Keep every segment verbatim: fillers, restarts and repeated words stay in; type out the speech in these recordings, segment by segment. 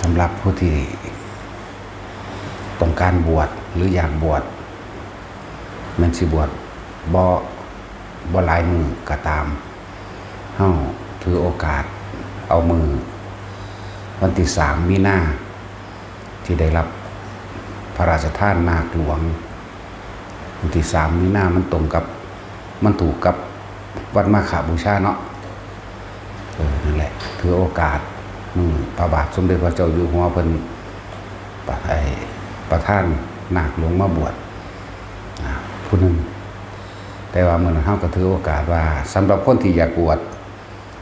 สำหรับผู้ที่ต้องการบวชหรืออยากบวช แม่นสิบวชบ่ บ่หลายมื้อก็ตาม เฮาถือโอกาสเอามื้อวันที่สามมีนา ที่ได้รับพระราชทานนาคหลวง วันที่สามมีนามันตรงกับ มันถูกกับวันมาฆบูชาเนาะ เออ นั่นแหละ ถือโอกาสมื้อพระบาทสมเด็จพระเจ้าอยู่หัวเพิ่น ประ ไอ้ ประทานนาคหลวงมาบวช อ่า ผู้หนึ่ง แต่ว่ามื้อนั้นเฮาก็ถือโอกาสว่า สำหรับคนที่อยากบวช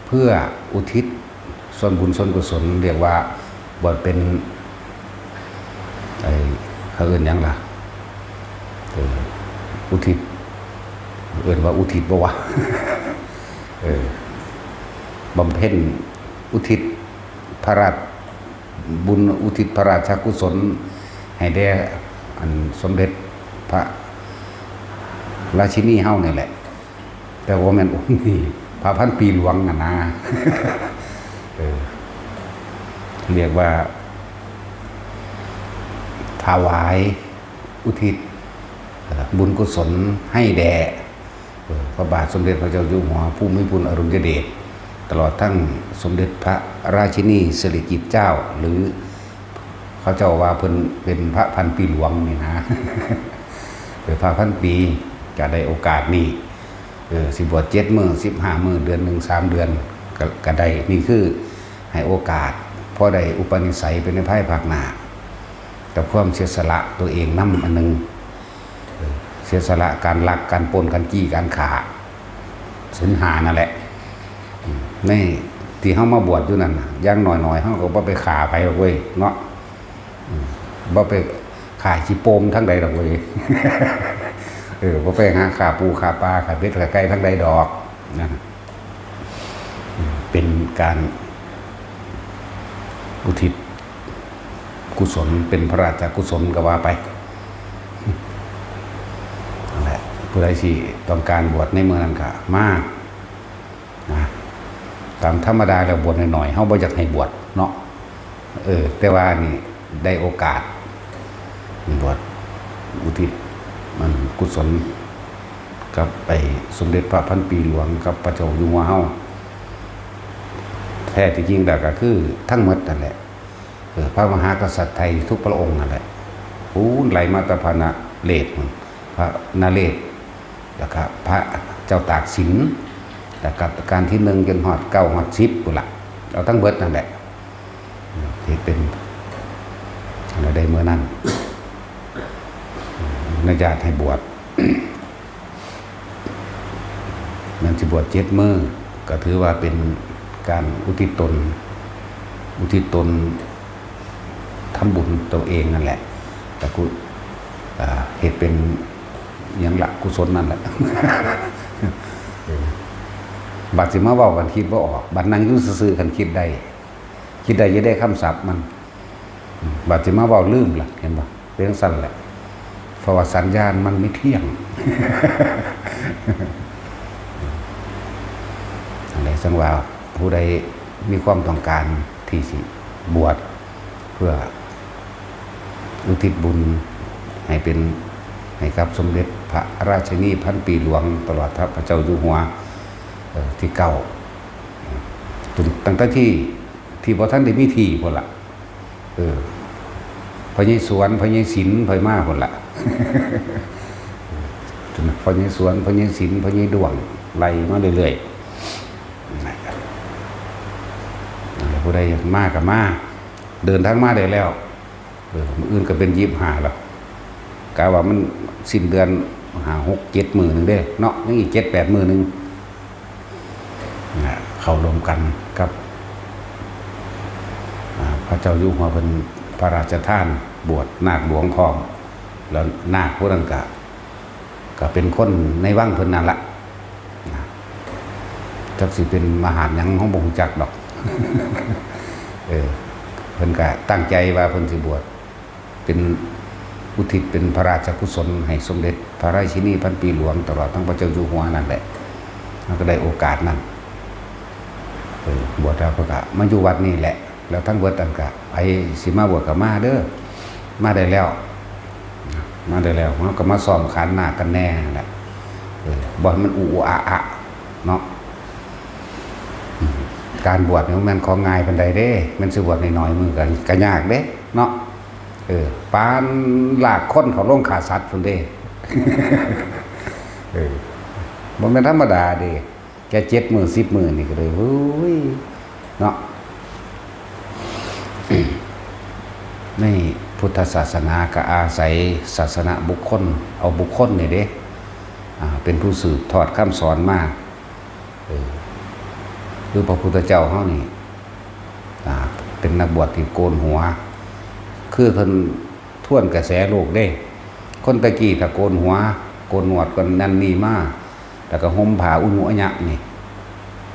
เพื่ออุทิศส่วนบุญส่วนกุศล เรียกว่าบวชเป็น ไอ้ เขาเอิ้นหยังล่ะ เออ อุทิศ เอิ้นว่าอุทิศบ่วะ เออ บำเพ็ญอุทิศพระราชบุญ อุทิศพระราชกุศล ให้แด่อันสมเด็จพระราชินีเฮานี่แหละ แต่ว่าแม่นองค์นี้ พระพันปีหลวงอะนะ เออ เรียกว่าถวายอุทิศ เอ่อ บุญกุศลให้แด่ เอ่อ พระบาทสมเด็จพระเจ้าอยู่หัวภูมิพลอดุลยเดช ตลอดทั้งสมเด็จพระราชินีสิริกิติ์เจ้า หรือเขาเจ้าว่าเพิ่นเป็นพระพันปีหลวงนี่นะ เออ พระพันปี ก็ได้โอกาสนี้ เออ สิบวชเจ็ดมื้อ สิบห้ามื้อ เดือนหนึ่ง สามเดือน ก็ ก็ได้ นี่คือให้โอกาส พอได้อุปนิสัยไปในภายภาคหน้า กับความเสียสละตัวเองนำอันหนึ่ง เออ เสียสละการลัก การปล้น การจี้ การฆ่า ศีลห้านั่นแหละ อืม ในที่เฮามาบวชอยู่นั่นน่ะ อย่างน้อยๆ เฮาก็บ่ไปฆ่าไผดอกเว้ย เนาะ อืม บ่ไปฆ่าขี้โปมทางใดดอกเว้ย เออ บ่ไปหาฆ่าปูฆ่าปลา ฆ่าเป็ดฆ่าไก่ทางใดดอก นะ เป็นการอุทิศกุศล เป็นพระราชกุศลก็ว่าไป นั่นแหละ ผู้ใดที่ต้องการบวชในเมืองนั้นก็มา นะ ตามธรรมดาแล้วบวชหน่อยๆ เฮาบ่อยากให้บวชเนาะ เออ แต่ว่านี่ได้โอกาส บวชอุทิศมันกุศล กับไปสมเด็จพระพันปีหลวงกับพระเจ้าอยู่หัวเฮา แท้ที่จริงแล้วก็คือทั้งหมดนั่นแหละ เออ พระมหากษัตริย์ไทยทุกพระองค์นั่นแหละ ปูนไหลมาแตพระนเรศน์ พระนเรศน์ แล้วก็พระเจ้าตากสิน แล้วก็การที่หนึ่งจนฮอดเก้าฮอดสิบพุ้นละ เอาทั้งเบิดนั่นแหละ ที่เป็นอะไรได้เมื่อนั้น อนุญาตให้บวช นั่นสิบวชเจ็ดมื้อ ก็ถือว่าเป็นการอุทิศตน อุทิศตนทำบุญตัวเองนั่นแหละ แต่กู อ่า เฮ็ดเป็นหยังละ กุศลนั่นแหละ เออ บัดสิมาเว้ากันคิดบ่ออก บัดนั่งอยู่ซื่อๆ กันคิดได้ คิดได้อยู่ได้คำศัพท์มัน อืม บัดสิมาเว้าลืมล่ะ เห็นบ่ เป็นจั่งซั่นแหละ เพราะว่าสัญญาณมันไม่เที่ยง นั่นแหละ จั่งว่าผู้ใดมีความต้องการที่สิบวช เพื่ออุทิศบุญให้เป็น ให้กับสมเด็จพระราชินีพันปีหลวง ตลอดทั้งพระเจ้าอยู่หัว เอ่อ ที่เก้า ตั้ง ตั้งแต่ที่ ที่บ่ทันได้มีที่พุ้นละ เออ พ่อใหญ่สวน พ่อใหญ่ศิลป์ ไผมาพุ้นละ พ่อใหญ่สวน พ่อใหญ่ศิลป์ พ่อใหญ่ด้วง ไล่มาเรื่อยๆ นั่นแหละ ผู้ใดอยากมาก็มา เดินทางมาได้แล้ว เออ มื้ออื่นก็เป็นยี่สิบห้าแล้ว กะว่ามันสิ้นเดือน ห้า หก เจ็ด มื้อหนึ่งเด้เนาะ ยังอีกเจ็ด แปด มื้อหนึ่ง นะ เข้าร่วมกันกับ อ่า พระเจ้าอยู่หัวเพิ่นพระราชทานบวชนาคหลวงพร้อม แล้วนาคผู้นั้นก็ ก็เป็นคนในวังเพิ่นนั่นละ นะ จักสิเป็นมหาดหยัง เฮาบ่ฮู้จักดอก เออ เพิ่นก็ตั้งใจว่าเพิ่นสิบวช เป็นอุทิศเป็นพระราชกุศลให้สมเด็จพระราชินีพันปีหลวง ตลอดทั้งพระเจ้าอยู่หัวนั่นแหละ มันก็ได้โอกาสนั้น เออ บวชแล้วเพิ่นก็มาอยู่วัดนี่แหละ แล้วทั้งเบิดอันกะไอ้สิมาบวชก็มาเด้อ มาได้แล้ว มาได้แล้ว มันก็มาซ้อมขันหน้ากันแน่แหละ เออ บ่ให้มันอุอุอะอะเนาะ อืม การบวชนี่มันของง่ายปานใดเด้ มันสิบวชน้อยๆมื้อก็ ก็ยากเด้เนาะ เออ ปานลากคนเขาลงฆ่าสัตว์พุ้นเด้ เออ บ่แม่นธรรมดาเด้ แค่เจ็ดมื้อสิบมื้อนี่ก็เลย โอ้ย เนาะ ในพุทธศาสนาก็อาศัยศาสนบุคคล เอาบุคคลนี่เด้ อ่า เป็นผู้สืบทอดคำสอนมา เออ คือพระพุทธเจ้าเฮานี่ อ่า เป็นนักบวชที่โกนหัว คือเพิ่นทวนกระแสโลกเด้ คนแต่กี้ถ้าโกนหัว โกนหนวด โกนนั่นนี่มา แล้วก็ห่มผ้าอุญุอะยะนี่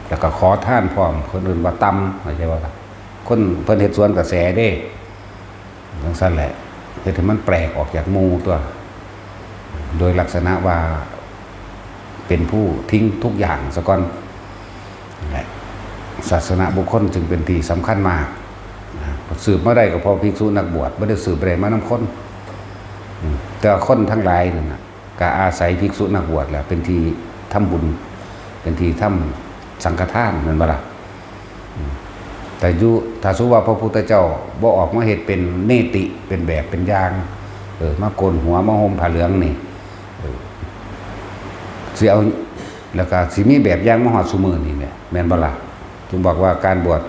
แล้วก็ขอทานพร้อม คนอื่นว่าต่ำ เข้าใจบ่ล่ะ คนเพิ่นเฮ็ดสวนกระแสเด้ จั่งซั้นแหละ เฮ็ดให้มันแปลกออกจากหมู่ตั๊ว โดยลักษณะว่าเป็นผู้ทิ้งทุกอย่างซะก่อน นั่นแหละ ศาสนบุคคลจึงเป็นที่สำคัญมาก นะ สืบมาได้ก็เพราะภิกษุนักบวช บ่ได้สืบได้มานำคน อืม แต่ว่าคนทั้งหลายนั่นน่ะ ก็อาศัยภิกษุนักบวชแหละ เป็นที่ทำบุญ เป็นที่ทำสังฆทาน แม่นบ่ล่ะ อืม แต่อยู่ ถ้าสมมุติว่าพระพุทธเจ้าบ่ออกมาเฮ็ดเป็นเนติ เป็นแบบเป็นอย่าง เออ มาโกนหัว มาห่มผ้าเหลืองนี่ เออ สิเอา แล้วก็สิมีแบบอย่างมาฮอดซุมื้อนี้แหละ แม่นบ่ล่ะ จึงบอกว่าการบวช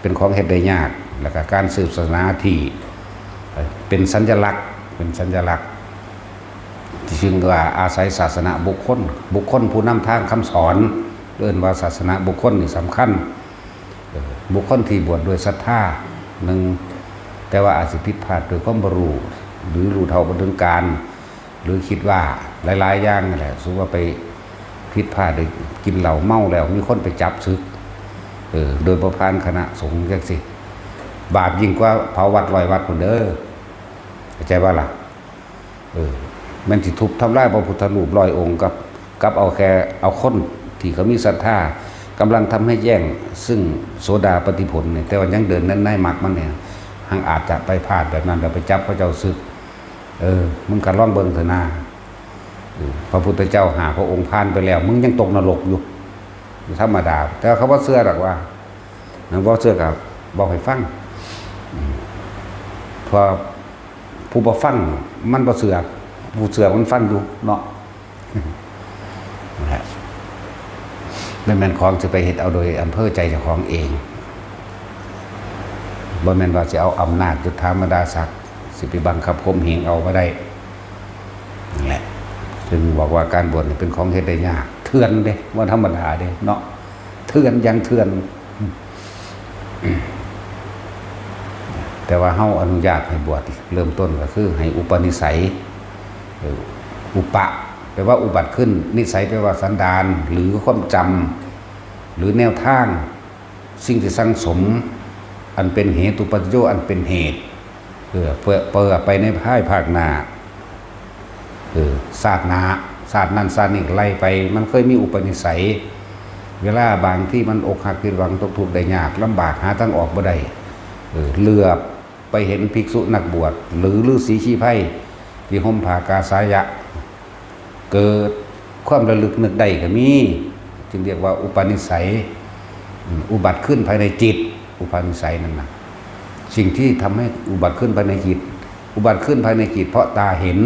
เป็นของเฮ็ดได้ยาก แล้วก็การสืบศาสนาที่ เอ่อ เป็นสัญลักษณ์ เป็นสัญลักษณ์ ซึ่งว่าอาศัยศาสนบุคคล บุคคลผู้นำทางคำสอน เอิ้นว่าศาสนบุคคลนี่สำคัญ เอ่อ บุคคลที่บวชด้วยศรัทธา หนึ่ง แต่ว่าอาจสิผิดพลาดด้วยความบ่รู้ หรือรู้เท่าบ่ถึงการ หรือคิดว่าหลายๆอย่างนั่นแหละ สมมุติว่าไปผิดพลาดได้กินเหล้าเมาแล้ว มีคนไปจับสึก เออ โดยบ่ผ่านคณะสงฆ์จั่งซี้ บาปยิ่งกว่าเผาวัดร้อยวัดพุ้นเด้อ เข้าใจบ่ล่ะ เออ แม่นสิทุบทำลายพระพุทธรูปร้อยองค์กับ กับเอาแค่ เอาคนที่เขามีศรัทธา กำลังทำให้แจ้งซึ่งโสดาปัตติผลนี่ แต่ว่ายังเดินใน ในมรรคมันเนี่ย หั้งอาจจะไปพลาดแบบนั้น แล้วไปจับเขาเจ้าสึก เออ มึงก็ลองเบิ่งเถอะนา เออ พระพุทธเจ้าห้าพระองค์ผ่านไปแล้ว มึงยังตกนรกอยู่ ธรรมดา แต่ว่าเขาบ่เชื่อดอกว่า นะ บ่เชื่อก็บอกให้ฟัง อืม เพราะผู้บ่ฟังมันบ่เชื่อ ผู้เชื่อมันฟังอยู่เนาะ นั่นแหละ บ่แม่นของสิไปเฮ็ดเอาโดยอำเภอใจเจ้าของเอง บ่แม่นว่าสิเอาอำนาจยศถาบรรดาศักดิ์ สิไปบังคับข่มเหงเอาบ่ได้ นั่นแหละ จึงบอกว่าการบวชนี่เป็นของเฮ็ดได้ยาก เถื่อนเด้ บ่ธรรมดาเด้เนาะ เถื่อนอย่างเถื่อน แต่ว่าเฮาอนุญาตให้บวช เริ่มต้นก็คือให้อุปนิสัย เออ อุปะ แปลว่าอุบัติขึ้น นิสัยแปลว่าสันดาน หรือความจำ หรือแนวทาง สิ่งที่สั่งสม อันเป็นเหตุ อุปัจจโย อันเป็นเหตุ เพื่อ เพื่อ เพื่อไปในภายภาคหน้า เออ ชาติหน้า ชาตินั้นชาตินี้ไล่ไป มันเคยมีอุปนิสัย เวลาบางที่มันอกหักผิดหวังตกทุกข์ได้ยากลำบากหาทางออกบ่ได้ เออ เหลือบไปเห็นภิกษุนักบวช หรือฤๅษีชีไพรที่ห่มผ้ากาสายะ เกิดความระลึกนึกได้ก็มี จึงเรียกว่าอุปนิสัย อืม อุบัติขึ้นภายในจิต อุปนิสัยนั่นน่ะ สิ่งที่ทำให้อุบัติขึ้นภายในจิต อุบัติขึ้นภายในจิต เพราะตาเห็น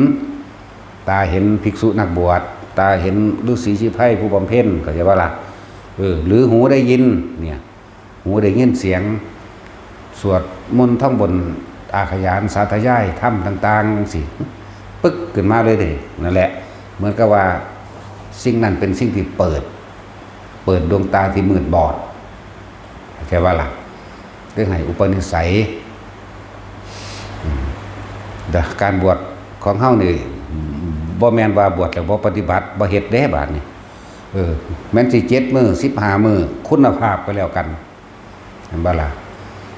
ตาเห็นภิกษุนักบวช ตาเห็นฤๅษีชีไพรผู้บำเพ็ญ เข้าใจบ่ล่ะ เออ หรือหูได้ยิน เนี่ย หูได้ยินเสียง สวดมนต์ท่องบน อาขยานสาธยายธรรมต่างๆ จั่งซี้ ปึ๊กขึ้นมาเลยเด้ นั่นแหละ เหมือนกับว่าสิ่งนั้นเป็นสิ่งที่เปิด เปิดดวงตาที่มืดบอด เข้าใจบ่ล่ะ เรื่องให้อุปนิสัย อืม แต่การบวชของเฮานี่ บ่แม่นว่าบวชแล้วบ่ปฏิบัติ บ่เฮ็ดเด้บาดนี้ เออ แม่นสิเจ็ดมื้อ สิบห้ามื้อ คุณภาพก็แล้วกัน แม่นบ่ล่ะ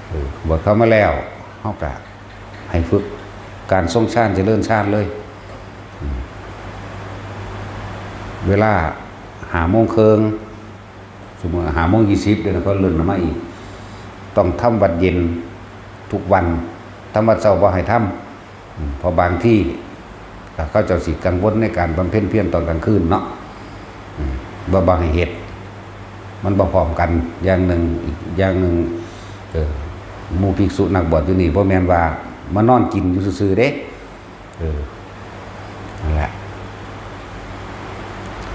เออ บวชเข้ามาแล้ว เฮาก็ให้ฝึกการทรงฌาน เจริญฌานเลย อืม เวลาห้าโมงครึ่ง สมมุติห้าโมงยี่สิบ เดี๋ยวนี้เขาเลื่อนมาอีก ต้องทำวัดเย็นทุกวัน ทำวัดเช้าบ่ให้ทำ อืม เพราะบางที่ก็เขาเจ้าสิกังวลในการบำเพ็ญเพียรตอนกลางคืนเนาะ อืม บ่ บ่ให้เฮ็ด มันบ่พร้อมกัน อย่างหนึ่ง อีกอย่างหนึ่ง เออ หมู่ภิกษุนักบวชอยู่นี่ บ่แม่นว่ามานอนกินอยู่ซื่อๆเด้ เออ นั่นแหละ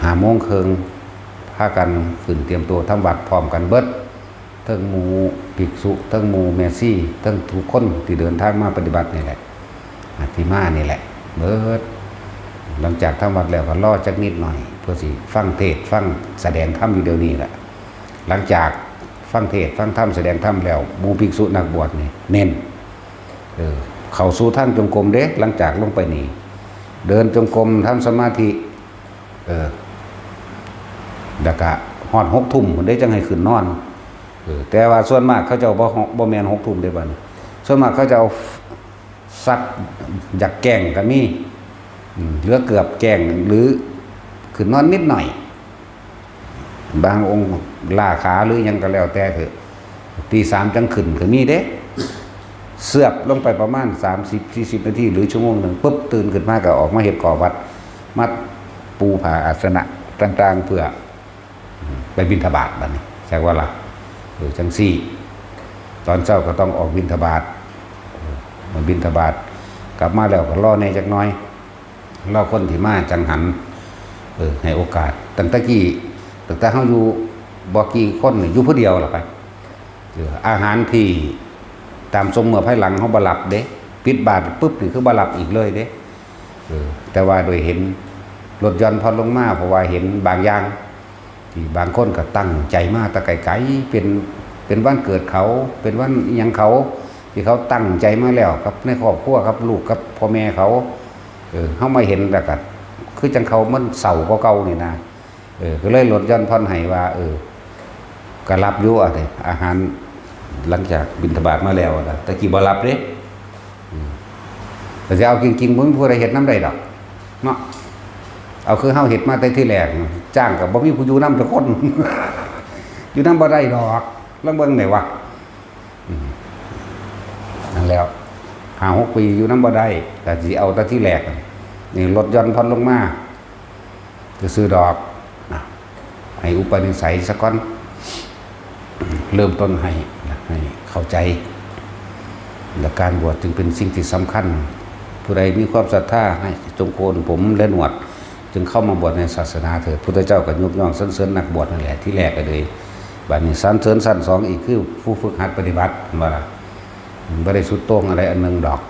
ห้าโมงครึ่ง พากันขึ้นเตรียมตัวทำวัดพร้อมกันเบิด ทั้งหมู่ภิกษุ ทั้งหมู่แม่ชี ทั้งทุกคนที่เดินทางมาปฏิบัตินี่แหละ อ่ะ ที่มานี่แหละ เบิด หลังจากทำวัดแล้วก็รอจักนิดหน่อย เพื่อสิฟังเทศน์ ฟังแสดงธรรมอยู่เดี๋ยวนี้แหละ หลังจากฟังเทศน์ ฟังธรรม แสดงธรรมแล้ว หมู่ภิกษุนักบวชนี่เน้น เออ เข้าสู่ทางจงกรมเด้ หลังจากลงไปนี่ เดินจงกรม ทำสมาธิ เออ แล้วก็ฮอดหกทุ่มพุ้นเด้ จั่งให้ขึ้นนอน เออ แต่ว่าส่วนมากเขาเจ้าบ่ บ่แม่นหกทุ่มเด้บัดนี้ ส่วนมากเขาเจ้าสักอยากแกล้งก็มี อืม เหลือเกือบแกล้ง หรือขึ้นนอนนิดหน่อย บางองค์ล้าขาหรือหยังก็แล้วแต่เถอะ ตีสามจั่งขึ้นก็มีเด้ เซือบลงไปประมาณสามสิบสี่สิบนาที หรือชั่วโมงหนึ่งปุ๊บ ตื่นขึ้นมาก็ออกมาเฮ็ดก่อวัด มาปูผ้าอาสนะต่างๆ เพื่อไปบิณฑบาตบัดนี้ จักว่าล่ะ เออ จั่งซี้ ตอนเช้าก็ต้องออกบิณฑบาต เออ มาบิณฑบาต กลับมาแล้วก็รอแหน่จักหน่อย รอคนที่มาจั่งหัน เออ ให้โอกาส ตั้งแต่กี้ ตั้งแต่เฮาอยู่บ่กี่คนนี่ อยู่ผู้เดียวล่ะไป เออ อาหารที่ตามส่งเมื่อภายหลังเฮาบ่รับเด้ ปิดบาตรปุ๊บนี่คือบ่รับอีกเลยเด้ เออ แต่ว่าโดยเห็นลดหย่อนผ่อนลงมา เพราะว่าเห็นบางอย่าง ที่บางคนก็ตั้งใจมาแต่ไกลๆ เป็น เป็นวันเกิดเขา เป็นวันอิหยังเขา ที่เขาตั้งใจมาแล้ว กับในครอบครัว กับลูก กับพ่อแม่เขา เออ เฮามาเห็นแล้วก็ คือจั่งเขามันเศร้ากว่าเก่านี่นะ เออ ก็เลยลดหย่อนผ่อนให้ว่า เออ ก็รับอยู่อะเด้ อาหารหลังจากบิณฑบาตมาแล้วนะ แต่กี้บ่รับเด้ อืม แต่จะเอาจริงๆ บ่มีผู้ใดเฮ็ดนำได้ดอก เนาะ เอาคือเฮาเฮ็ดมาแต่ทีแรก จ้างก็บ่มีผู้อยู่นำจักคน อยู่นำบ่ได้ดอก ลองเบิ่งแหน่วะ อืม นั่นแหล้ว ห้าหกปีอยู่นำบ่ได้ ก็สิเอาแต่ทีแรก นี่ลดหย่อนผ่อนลงมา ซื่อๆดอกนะ ให้อุปนิสัยซะก่อน เริ่มต้นให้ ให้เข้าใจ และการบวชจึงเป็นสิ่งที่สำคัญ ผู้ใดมีความศรัทธาให้จงโกนผมและหนวด จึงเข้ามาบวชในศาสนาเถิด พุทธเจ้าก็ยกย่องสรรเสริญนักบวชนั่นแหละ ที่แรกก็เลย บัดนี้สรรเสริญชั้นสองอีกคือผู้ฝึกหัดปฏิบัติ ว่าล่ะ บ่ได้สุดโต่งอะไรอันหนึ่งดอก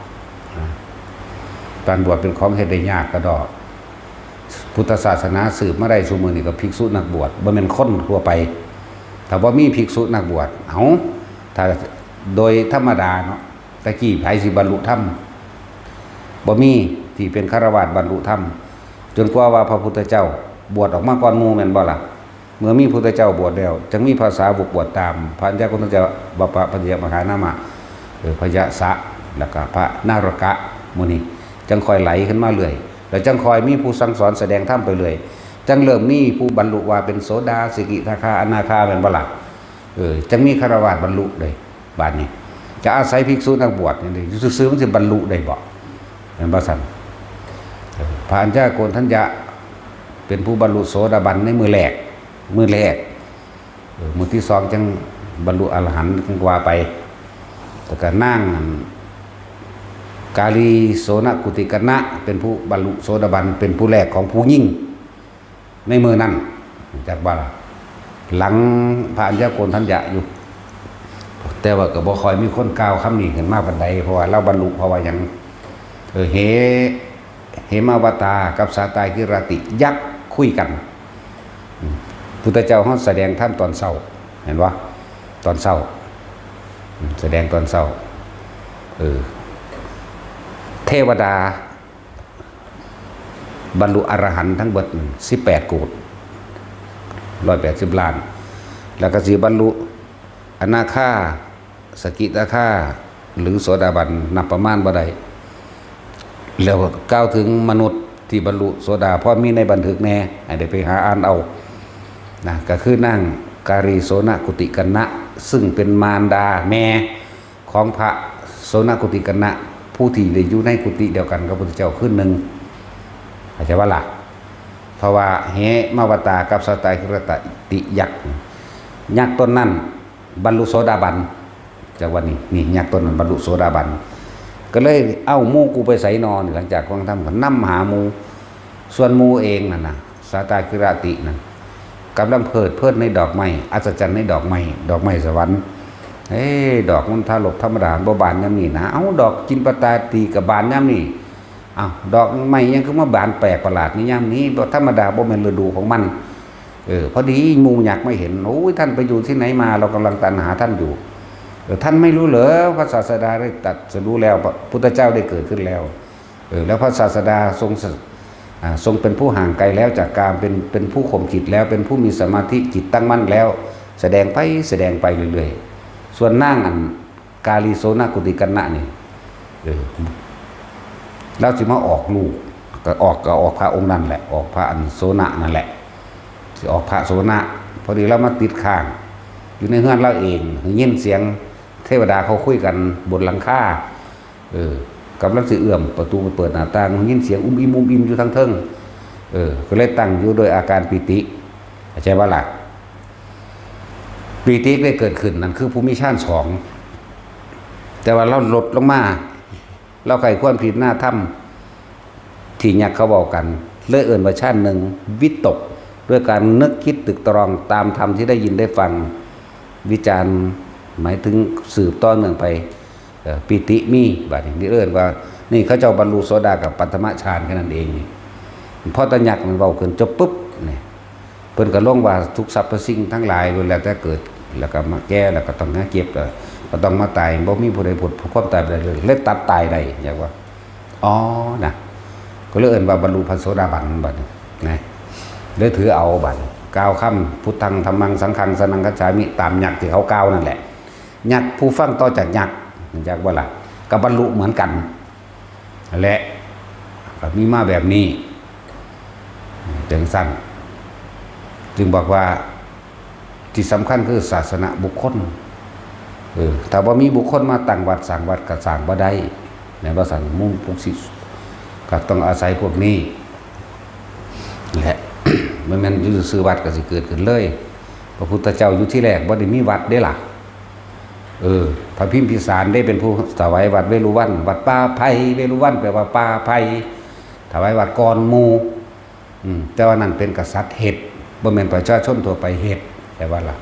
นะ การบวชเป็นของเฮ็ดได้ยากกะด้อ พุทธศาสนาสืบมาได้ซุมื้อนี้ก็ภิกษุนักบวช บ่แม่นคนทั่วไป ถ้าบ่มีภิกษุนักบวช เอ้า ถ้าโดยธรรมดาเนาะ ตะกี้ไผสิบรรลุธรรม บ่มีที่เป็นฆราวาสบรรลุธรรม จนกว่าว่าพระพุทธเจ้าบวชออกมาก่อนหมู่แม่นบ่ล่ะ เมื่อมีพุทธเจ้าบวชแล้ว จึงมีพระสาวกบวชตาม พระอัญญาโกณฑัญจะ บัพพะ พะยะมหานามะ เออ พยะสะ แล้วก็พระนารกะ หมู่นี้ จังค่อยไหลขึ้นมาเรื่อย แล้วจังค่อยมีผู้สั่งสอนแสดงธรรมไปเรื่อย จังเริ่มมีผู้บรรลุว่าเป็นโสดา สกิทาคา อนาคา แม่นบ่ล่ะ เออ จังมีฆราวาสบรรลุเลย บาดนี้ จะอาศัยภิกษุนักบวชนี่ อยู่ซื่อๆมันสิบรรลุได้บ่ แม่นบ่ซั่น เออ พระอัญญาโกณฑัญจะ เป็นผู้บรรลุโสดาบันในมื้อแรก มื้อแรก เออ มื้อที่สองจังบรรลุอรหันต์จังว่าไป แล้วก็นางอัน กาลีโสนกุติกะนะ เป็นผู้บรรลุโสดาบัน เป็นผู้แรกของผู้หญิง ในมื้อนั้น จักว่าล่ะ หลังพระอัญญาโกณฑัญจะอยู่ แต่ว่าก็บ่ค่อยมีคนกล่าวคำนี้ขึ้นมาปานใด เพราะว่าลาวบรรลุ เพราะว่าหยัง เออ เห เหมาวตากับสาตากิรติยักษ์คุยกัน อืม พุทธเจ้าเฮาแสดงธรรมตอนเช้า เห็นบ่ ตอนเช้า อืม แสดงตอนเช้า เออ เทวดา บรรลุอรหันต์ทั้งเบิดสิบแปดโกฏ ร้อยแปดสิบล้าน แล้วก็สิบรรลุอนาคา สกิทาคา หรือโสดาบัน นับประมาณบ่ได้ แล้วกล่าวถึงมนุษย์ที่บรรลุโสดา พอมีในบันทึกแน่ ให้ได้ไปหาอ่านเอา นะ ก็คือนาง กาลีโสนกุติกัณณะ ซึ่งเป็นมารดาแม่ของพระโสนกุติกัณณะ ผู้ที่ได้อยู่ในกุฏิเดียวกันกับพระพุทธเจ้าคืนหนึ่ง เข้าใจว่าล่ะ เพราะว่าเหมาวตากับสาตาคิรติยักษ์ ยักษ์ตนนั้นบรรลุโสดาบัน จากวันนี้นี่ยักษ์ตนนั้นบรรลุโสดาบัน ก็เลยเอาหมู่กูไปใส่นอน หลังจากฟังธรรมก็นำหาหมู่ ส่วนหมู่เองนั่นนะ สาตาคิรตินั่นกำลังเพลิดเพลินในดอกไม้ อัศจรรย์ในดอกไม้ ดอกไม้สวรรค์ เอ้ดอกมันทารกธรรมดาบ่บานยามนี้นะ เอาดอกจินปตาตีกับบานยามนี้ เอาดอกไม้ยังคือมาบานแปลกประหลาดในยามนี้ บ่ธรรมดา บ่แม่นฤดูของมัน เออ พอดีหมู่ยักษ์ไม่เห็น โอ้ย ท่านไปอยู่ที่ไหนมา เรากำลังตามหาท่านอยู่ เออ ท่านไม่รู้เหรอ พระศาสดาได้ตรัสรู้แล้ว พระพุทธเจ้าได้เกิดขึ้นแล้ว เออ แล้วพระศาสดาทรงส- อ่า ทรงเป็นผู้ห่างไกลแล้วจากกาม เป็น- เป็นผู้ข่มจิตแล้ว เป็นผู้มีสมาธิจิตตั้งมั่นแล้ว แสดงไปแสดงไปเรื่อยๆ ส่วนนางอันกาลีโสนกุติกัณณะนี่ เออ แล้วสิมาออกลูก ก็ออก- ก็ออกพระองค์นั่นแหละ ออกพระอันโสนนั่นแหละ สิออกพระโสน พอดีเรามาติดค้าง อยู่ในเฮือนเราเอง ยินเสียงเทวดาเขาคุยกันบนหลังคา เออกำลังสิเอื้อมประตูไปเปิดหน้าต่าง ยินเสียงอุ้มอิ่มอุ้มอิ่มอยู่ทางเทิง เออ ก็เลยตั้งอยู่โดยอาการปีติ เข้าใจว่าล่ะ ปีติได้เกิดขึ้น นั่นคือผู้มีฌานสอง แต่ว่าเราลดลงมา เราใคร่ครวญพิจารณาธรรมที่ยักษ์เขาเว้ากัน เลยเอิ้นว่าฌานหนึ่ง วิตก ด้วยการนึกคิดตึกตรองตามธรรมที่ได้ยินได้ฟัง วิจารณ์ หมายถึงสืบต่อเนื่องไป เอ่อ ปีติมี บัดนี้นี่เอิ้นว่า นี่เขาเจ้าบรรลุโสดากับปัตตมฌานแค่นั้นเองนี่ พอตะยักษ์มันเว้าขึ้นจบปุ๊บนี่ เพิ่นก็ลงว่าทุกสรรพสิ่งทั้งหลายล้วนแล้วแต่เกิด แล้วก็มาแก่ แล้วก็ต้องมาเจ็บ แล้วก็ต้องมาตาย บ่มีผู้ใดพ้นความตายไปได้เลย เลยตัดตายได้ อยากว่า อ๋อ นะ ก็เลยเอิ้นว่าบรรลุพระโสดาบันบัดนี้นะ เลยถือเอาบัดนี้ กล่าวคำ พุทธัง ธัมมัง สังฆัง สรณังคัจฉามิ ตามยักษ์ที่เขากล่าวนั่นแหละ ยักษ์ผู้ฟังต่อจากยักษ์ อยากว่าล่ะ ก็บรรลุเหมือนกัน และก็มีมาแบบนี้ จังซั่น จึงบอกว่า ที่สำคัญคือศาสนบุคคล เออ ถ้าบ่มีบุคคลมาตั้งวัดสร้างวัดก็สร้างบ่ได้ แม่นบ่ซั่น หมู่พวกสิ ก็ต้องอาศัยพวกนี้แหละ บ่แม่นอยู่ซื่อๆ วัดก็สิเกิดขึ้นเลย พระพุทธเจ้าอยู่ที่แรกบ่ได้มีวัดเด้ล่ะ เออ พระพิมพิสารได้เป็นผู้ถวายวัดเวฬุวัน วัดป่าไผ่ เวฬุวันแปลว่าป่าไผ่ ถวายวัดก่อนหมู่ อืม แต่ว่านั่นเป็นกษัตริย์เฮ็ด บ่แม่นประชาชนทั่วไปเฮ็ด แต่ว่าล่ะ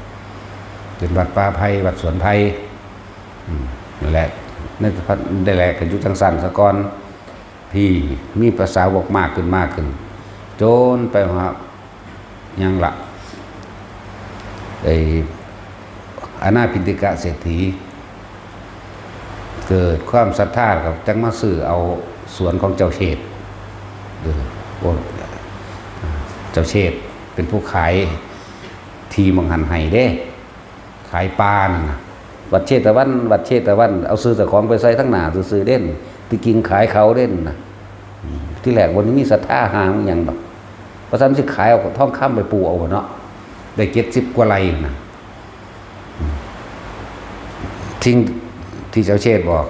เป็นวัดป่าไผ่ วัดสวนไผ่ อืม นั่นแหละ นั่นได้แหละ ก็อยู่จังซั่นซะก่อน ที่มีพระสาวกมากขึ้น มากขึ้น จนไปฮอด หยังล่ะ ไอ้ อนาถปิณฑิกะเศรษฐี เกิดความศรัทธา ก็จั่งมาซื้อเอาสวนของเจ้าเชษฐ เออ โอ้ เจ้าเชษฐเป็นผู้ขายที่หม่องหั้นให้เด้ ขายป่านั่นน่ะ วัดเชตวัน วัดเชตวัน เอาชื่อเจ้าของไปใส่ทั้งหน้าซื่อๆเด้ ที่จริงขายเขาเด้นะ อืม ที่แรกบ่ได้มีศรัทธาหาอิหยังดอก ว่าซั่นสิขายเอาทองคำไปปูเอาเนาะ ได้เจ็ดสิบกว่าไร่นะ อืม สิ่งที่เจ้าเชษฐบอก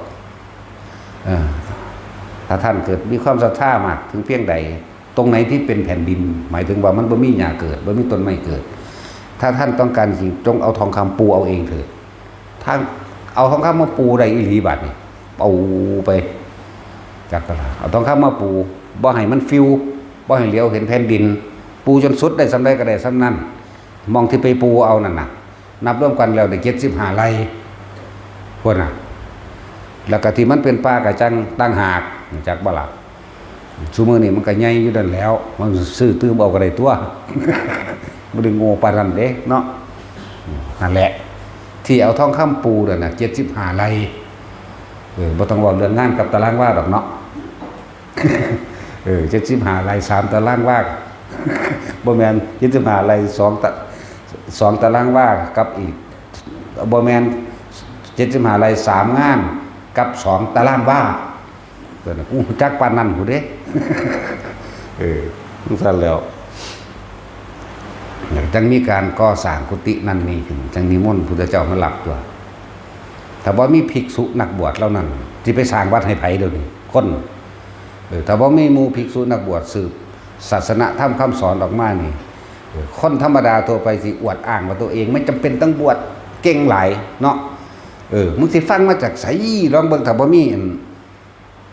เออ ถ้าท่านเกิดมีความศรัทธามากถึงเพียงใด ตรงไหนที่เป็นแผ่นดิน หมายถึงว่ามันบ่มีหญ้าเกิด บ่มีต้นไม้เกิด ถ้าท่านต้องการจริง จงเอาทองคำปูเอาเองเถิด ท่านเอาทองคำมาปูได้อีหลีบัดนี้ ปูไป จักกะลา เอาทองคำมาปู บ่ให้มันฟิว บ่ให้เหลียวเห็นแผ่นดิน ปูจนสุด ได้ส่ำใดก็ได้ส่ำนั้น หม่องที่ไปปูเอานั่นน่ะ นับรวมกันแล้วได้เจ็ดสิบห้าไร่ พุ้นน่ะ แล้วก็ที่มันเป็นป่ากะจั่งต่างหาก จักบ่ล่ะ ซุมื้อนี้มันก็ใหญ่อยู่นั่นแหล้ว มันซื้อตื่มเอาก็ได้ตั๊ว บ่ได้โง่ปานนั้นเด้เนาะ นั่นแหละ ที่เอาทองคำปูนั่นน่ะ เจ็ดสิบห้าไร่ เออ บ่ต้องเว้าเรื่องงานกับตารางวาดอกเนาะ เออ เจ็ดสิบห้าไร่ สามตารางวา บ่แม่น เจ็ดสิบห้าไร่ สองตะ- สองตารางวากับอีก บ่แม่น เจ็ดสิบห้าไร่ สามงานกับสองตารางวา เพิ่นน่ะ กูรู้จักปานนั้นพุ้นเด้ เออ จั่งซั่นแหล้ว จั่งมีการก่อสร้างกุฏินั่นนี่ขึ้น จั่งนิมนต์พุทธเจ้ามารับตัว ถ้าบ่มีภิกษุนักบวชเหล่านั้น สิไปสร้างวัดให้ไผเดี๋ยวนี้ คน เออ ถ้าบ่มีหมู่ภิกษุนักบวชสืบศาสนธรรมคำสอนออกมานี่ เออ คนธรรมดาทั่วไปสิอวดอ้างว่าตัวเองไม่จำเป็นต้องบวช เก่งหลายเนาะ เออ มึงสิฟังมาจากไส ลองเบิ่ง ถ้าบ่มีอัน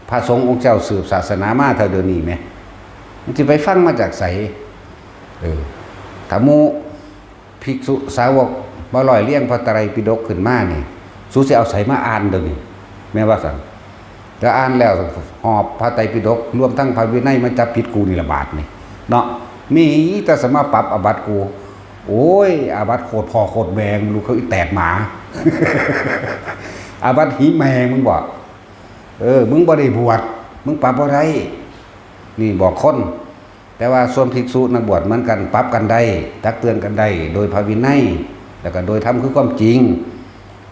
พระสงฆ์องค์เจ้าสืบศาสนามาเท่าเดี๋ยวนี้แหม มึงสิไปฟังมาจากไส เออ ถ้าหมู่ภิกษุสาวกมาร้อยเรียงพระไตรปิฎกขึ้นมานี่ สูสิเอาไสมาอ่านเดี๋ยวนี้ แม่นว่าซั่น แต่อ่านแล้วหอบพระไตรปิฎก รวมทั้งพระวินัยมาจับผิดกูนี่ละบาดนี่ เนาะ มีแต่สมาปรับอาบัติกู โอ้ย อาบัติโคตรพ่อโคตรแม่ ลูกเขาอีแตกหมา อาบัติหีแม่มึงบ่ เออ มึงบ่ได้บวช มึงปรับบ่ได้ นี่บอกคน แต่ว่าส่วนภิกษุนักบวชเหมือนกัน ปรับกันได้ ตักเตือนกันได้ โดยพระวินัย แล้วก็โดยธรรมคือความจริง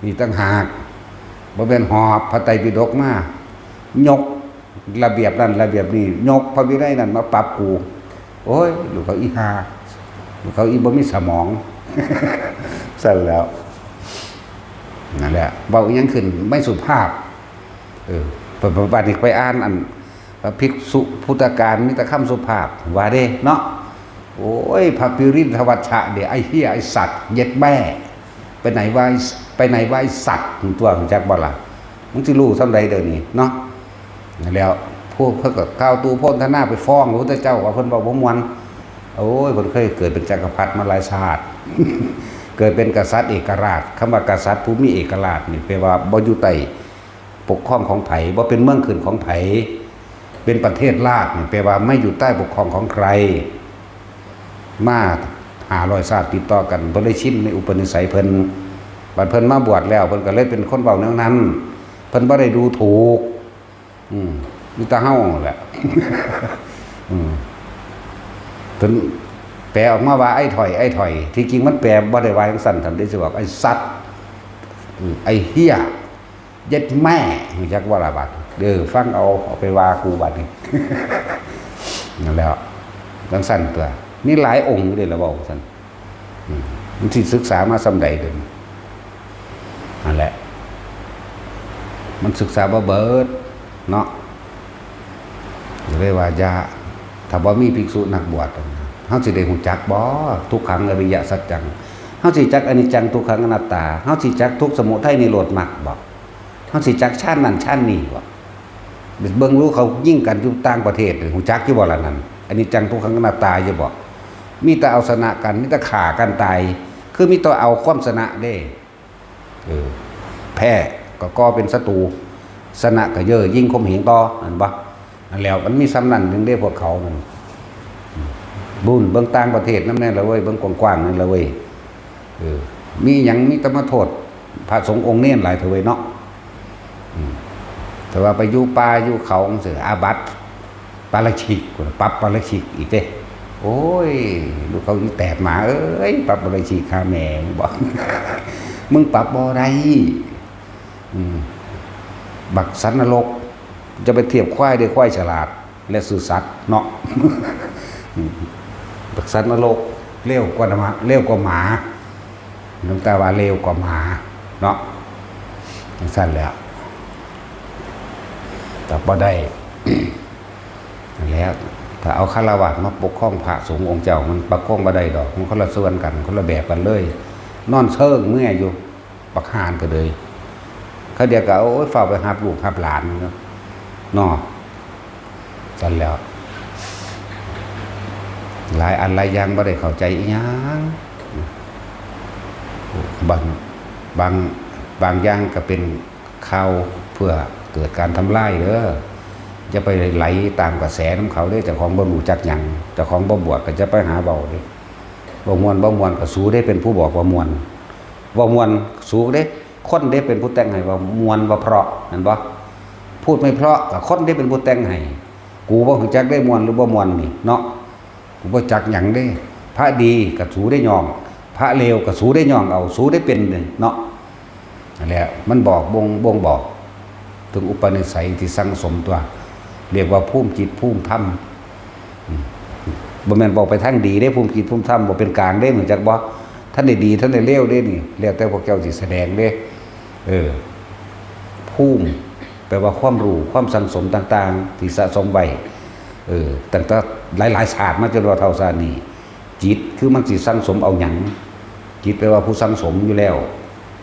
นี่ต่างหาก บ่แม่นหอบพระไตรปิฎกมา ยกระเบียบนั่นระเบียบนี่ ยกพระวินัยนั่นมาปรับกู โอ้ย ลูกเขาอีห่า ลูกเขาอีบ่มีสมอง ซั่นแล้ว นั่นแหละ เว้าอิหยังขึ้นไม่สุภาพ เออ ไป ไป บัดนี้ไปอ่านอัน พระภิกษุพุทธการมีแต่คำสุภาพ ว่าเด้เนาะ โอ้ย พระปิรินทวัชชะเด้ ไอ้เหี้ย ไอ้สัตว์ เย็ดแม่ ไปไหนวะ ไปไหนวะ ไอ้สัตว์ มึงตัวรู้จักบ่ล่ะ มึงสิรู้ส่ำใดเดี๋ยวนี้เนาะ นั่นแหล้ว พวกเพิ่นก็กล่าวตู่โพนธนาไปฟ้องพระพุทธเจ้าว่าเพิ่นเว้าบ่ม่วน โอ้ย เพิ่นเคยเกิดเป็นจักรพรรดิมาหลายชาติ เกิดเป็นกษัตริย์เอกราช คำว่ากษัตริย์ผู้มีเอกราชนี่แปลว่าบ่อยู่ใต้ปกครองของไผ บ่เป็นเมืองขึ้นของไผ เป็นประเทศราชนี่แปลว่าไม่อยู่ใต้ปกครองของใคร มาห้าร้อยชาติติดต่อกัน เพิ่นเลยชินในอุปนิสัยเพิ่น บัดเพิ่นมาบวชแล้ว เพิ่นก็เลยเป็นคนเว้าแนวนั้น เพิ่นบ่ได้ดูถูก อืม มีแต่เฮาแหละ อืม เพิ่นแปลออกมาว่าไอ้ถ่อย ไอ้ถ่อย ที่จริงมันแปลบ่ได้ว่าจังซั่น ท่านได้สิบอกไอ้สัตว์ อืม ไอ้เหี้ย เย็ดแม่ รู้จักบ่ล่ะบัด เด้อ ฟังเอา เอาไปว่ากูบัดนี้ นั่นแหล้ว จังซั่นตัว มีหลายองค์อยู่เด้ล่ะเว้าซั่น อืม มันสิศึกษามาส่ำใดเด้อ นั่นแหละ มันศึกษาบ่เบิดเนาะ ก็เลยว่าอย่า ถ้าบ่มีภิกษุนักบวช เฮาสิได้ฮู้จักบ่ ทุกขังอริยสัจจัง เฮาสิจักอนิจจังทุกขังอนัตตา เฮาสิจักทุกข์สมุทัยนิโรธมรรคบ่ เฮาสิจักฌานนั่นฌานนี่บ่ เบิ่งรู้เขายิงกันอยู่ต่างประเทศ ฮู้จักอยู่บ่ล่ะนั่น อนิจจังทุกขังอนัตตาอยู่บ่ มีแต่เอาชนะกัน มีแต่ฆ่ากันตาย คือมีแต่เอาความชนะเด้ เออ แพ้ก็ก่อเป็นศัตรู ชนะก็เย่อหยิ่งข่มเหงต่อ นั่นบ่ นั่นแหล้ว มันมีส่ำนั้นหนึ่งเด้พวกเขานั่น บุญเบิ่งต่างประเทศนำแน่ละเว้ย เบิ่งกว้างๆนั่นละเว้ย เออ มีหยังมีแต่มาโทษพระสงฆ์องค์เณรหลายเถอะเว้ยเนาะ อืม แต่ว่าไปอยู่ป่าอยู่เขาจังซี้ อาบัติปาราชิก ปรับปาราชิกอีกเด้ โอ้ย ลูกเขาอีแตกหมาเอ้ย ปรับปาราชิกฆ่าแม่มึงบ่ มึงปรับบ่ได้ อืม บักสัตว์นรก จะไปเทียบควายได้ ควายฉลาด และซื่อสัตย์เนาะ อืม บักสัตว์นรก เร็วกว่าหมา เร็วกว่าหมา หลวงตาว่าเร็วกว่าหมาเนาะ จังซั่นแหล้ว แต่บ่ได้ นั่นแหละ ถ้าเอาฆราวาสมาปกครองพระสงฆ์องค์เจ้า มันปกครองบ่ได้ดอก มันคนละส่วนกัน คนละแบบกันเลย นอนเซิงเมื่อยอยู่ บักห่านก็เลย เขาเดียวก็ โอ้ย ฟ้าวไปรับลูกรับหลานเนาะ เนาะ ซั่นแหล้ว หลายอันหลายอย่างบ่ได้เข้าใจอีหยัง บาง บาง บางอย่างก็เป็นข่าวเพื่อเกิดการทำลายเด้อ อย่าไปไหลตามกระแสนำเขาเด้อ เจ้าของบ่รู้จักหยัง เจ้าของบ่บวชก็จะไปหาเว้าเด้อ บ่ม่วน บ่ม่วนก็สูเด้เป็นผู้บอกว่าม่วน เว้าม่วนสูเด้ คนเด้เป็นผู้แต่งให้ว่าม่วนว่าเพราะ แม่นบ่ พูดไม่เพราะก็คนเด้เป็นผู้แต่งให้ กูบ่รู้จักได้ม่วนหรือบ่ม่วนนี่เนาะ กูบ่จักหยังเด้ พระดีก็สูได้ย่อง พระเลวก็สูได้ย่องเอา สูได้เป็นเนาะ นั่นแหละ มันบอกบ่ง บ่งบอกถึงอุปนิสัยที่สั่งสมตัว เรียกว่าภูมิจิตภูมิธรรม อืม บ่แม่นเว้าไปทางดีเด้ ภูมิจิตภูมิธรรมบ่เป็นกลางเด้ รู้จักบ่ ทันได้ดีทันได้เลวเด้นี่ แล้วแต่พวกเจ้าสิแสดงเด้ เออ ภูมิ แปลว่าความรู้ ความสั่งสมต่างๆ ที่สะสมไว้ เออ ตั้งแต่หลายๆ ชาติมาจนว่าเฒ่าชาตินี้ จิตคือมันสิสั่งสมเอาหยัง จิตแปลว่าผู้สั่งสมอยู่แล้ว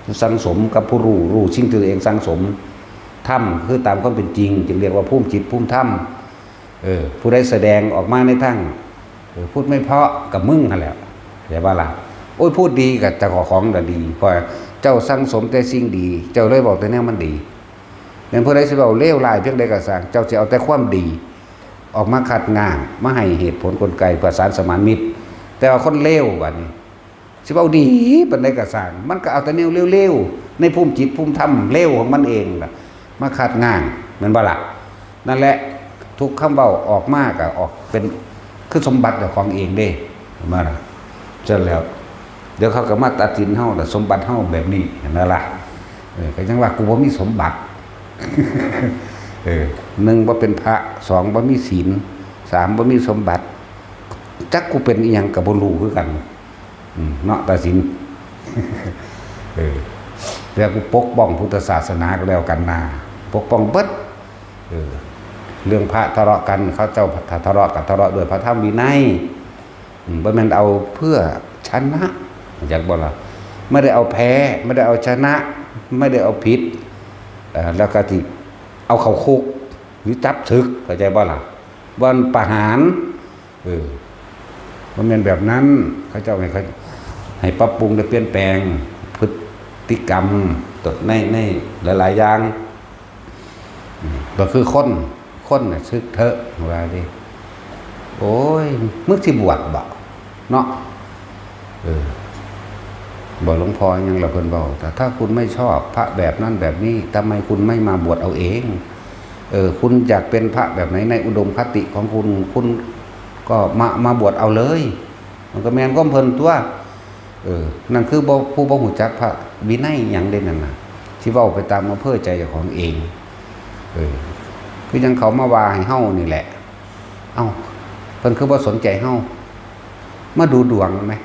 ผู้สั่งสมกับผู้รู้ รู้สิ่งที่ตัวเองสั่งสม ธรรมคือตามความเป็นจริง จึงเรียกว่าภูมิจิตภูมิธรรม เออ ผู้ใดแสดงออกมาในทาง เออ พูดไม่เพราะกับมึงนั่นแหละ เข้าใจบ่ล่ะ โอ้ย พูดดีกับเจ้าของน่ะดี เพราะเจ้าสั่งสมแต่สิ่งดี เจ้าเลยบอกแต่แนวมันดี แม่นผู้ใดสิเว้าเลวร้ายเพียงใดก็ซ่าง เจ้าสิเอาแต่ความดี ออกมาคัดง้าง มาให้เหตุผลกลไกประสานสมานมิตร แต่ว่าคนเลวบัดนี้ สิเว้าดีปานใดก็ซ่าง มันก็เอาแต่แนวเลวๆ ในภูมิจิตภูมิธรรมเลวของมันเองล่ะ มาคัดง้าง แม่นบ่ล่ะ นั่นแหละ ทุกคำเว้าออกมาก็ออกเป็น คือสมบัติเจ้าของเองเด้ แม่นบ่ล่ะ เสร็จแล้ว เดี๋ยวเขาก็มาตัดสินเฮาล่ะ สมบัติเฮาแบบนี้ นั่นล่ะ เออ ก็ยังว่ากูบ่มีสมบัติ เออ หนึ่ง บ่เป็นพระ สอง บ่มีศีล สาม บ่มีสมบัติ จักกูเป็นอิหยังก็บ่รู้คือกัน อืม เนาะ ตัดสิน เออ แล้วกูปกป้องพุทธศาสนาก็แล้วกันนา ปกป้องเบิด เออ เรื่องพระทะเลาะกัน เขาเจ้าทะเลาะกัน ทะเลาะด้วยพระธรรมวินัย อืม บ่แม่นเอาเพื่อชนะ จักบ่ล่ะ ไม่ได้เอาแพ้ ไม่ได้เอาชนะ ไม่ได้เอาผิด เอ่อ แล้วก็ที่เอาเข้าคุก หรือจับศึก เข้าใจบ่ล่ะ บ่อนประหาร เออ บ่แม่นแบบนั้น เขาเจ้าให้เขา ให้ปรับปรุงและเปลี่ยนแปลงพฤติกรรม ตัวใน ในหลายๆ อย่าง อืม ก็คือคน คนน่ะ สึกเถอะ ว่าดิ โอ้ย มึงสิบวชบ่ เนาะ เออ บอกหลวงพ่อยังละเพิ่นบอก แต่ถ้าคุณไม่ชอบพระแบบนั้นแบบนี้ ทำไมคุณไม่มาบวชเอาเอง เออ คุณอยากเป็นพระแบบไหนในอุดมคติของคุณ คุณก็มา มาบวชเอาเลย มันก็แม่นความเพิ่นตัว เออ นั่นคือบ่ ผู้บ่ฮู้จักพระวินัยหยังเด้นั่นน่ะ สิเว้าไปตามอำเภอใจเจ้าของเอง เออ คือยังเขามาว่าให้เฮานี่แหละ เอ้า เพิ่นคือบ่สนใจเฮา มาดูดวงไหม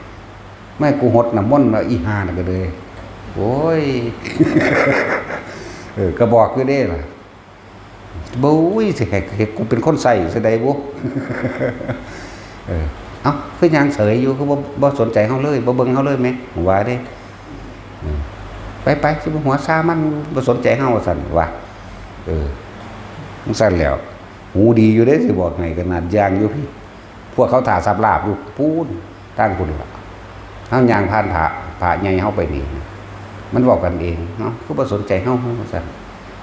ไม่กูหดน้ำมนต์แล้วอีห่าน่ะก็เลย โอ้ย เออ ก็บอกอยู่เด้ล่ะ บุ้ย สิให้ ให้กูเป็นคนใส่ซะได้บุ เออ เอ้า คือยางเสยอยู่ คือบ่ บ่สนใจเฮาเลย บ่เบิ่งเฮาเลยแหม ว่าเด้ เออ ไปๆ สิบ่หัวซามัน บ่สนใจเฮา ว่าซั่น ว่า เออ จั่งซั่นแหล้ว หูดีอยู่เด้ สิบอกให้ ขนาดย่างอยู่พี้ พวกเขาถ่าสับลาบอยู่ปู้น ทางพุ้นล่ะ เฮาย่างผ่านพระ พระใหญ่เฮาไปนี่ มันเว้ากันเอง เนาะ คือบ่สนใจเฮา ว่าซั่น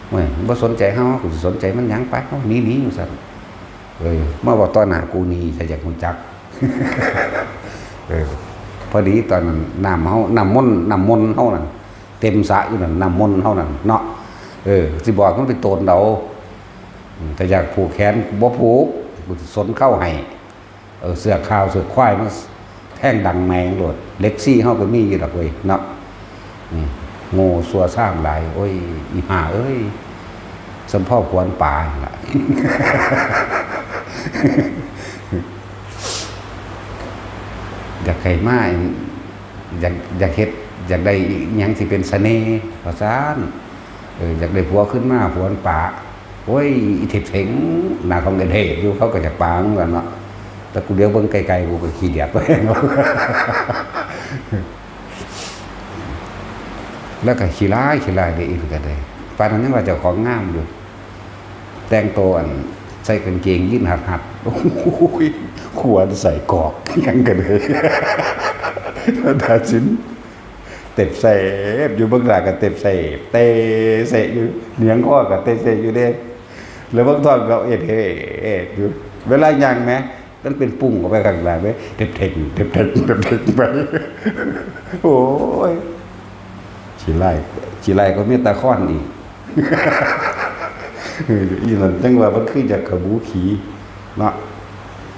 เว้ย บ่สนใจเฮา กูสิสนใจมันหยัง ไป เฮาหนีๆ ว่าซั่น เอ้ย มาเว้าต่อหน้ากูนี่ ถ้าอยากรู้จัก เออ พอดีตอนนั้นน้ำเฮา น้ำมนต์ น้ำมนต์เฮานั่น เต็มสระอยู่นั่น น้ำมนต์เฮานั่นเนาะ เออ สิบอกมันไปโตนเอา อืม ถ้าอยากผูกแขน กูบ่ผูก กูสิสนเข้าให้ เอาเสื้อขาวเสื้อควายมาแทงดังแมงโลด เหล็กซี่เฮาก็มีอยู่ดอกเว้ยเนาะ อืม โง่ซัวซ้ำหลาย โอ้ย อีห่าเอ้ย สมพ่อขวนป่าหั่นล่ะ อยากให้มา อยาก อยากเฮ็ด อยากได้อิหยังที่เป็นเสน่ห์ ว่าซั่น เออ อยากได้ผัวขึ้นมา ผัวมันปะ โอ้ย อีเทพเสง หน้าของเอเทพอยู่ เขาก็อยากปะเหมือนกันเนาะ แต่กูเดี๋ยวเบิ่งไกลๆ กูก็ขี้เดียดไปเนาะ แล้วก็ขี้ร้าย ขี้ร้ายได้อีกก็ได้ ปานนั้นยังว่าเจ้าของงามอยู่ แต่งตัวอัน ใส่กางเกงยีนส์หัดๆ โอ้ย ขวานใส่กอก ยังกันเลย แล้วตัดสิน เต็บเสบอยู่เบื้องหลังก็เต็บเสบ เตะเสะอยู่ เหนียงคอก็เตะเสะอยู่เด้ แล้วเบื้องท้องก็เอ็ดเฮ็ดอยู่ เวลาย่างแหม มันเป็นปุ่งออกไปข้างหลังเด้ เต็บเท็ง เต็บเท็ง เต็บเท็งไป โอ้ย ขี้ไล่ ขี้ไล่ก็มีตาค้อนอีก เออ อีนั่นจังว่ามันคืออยากขบูขี่เนาะ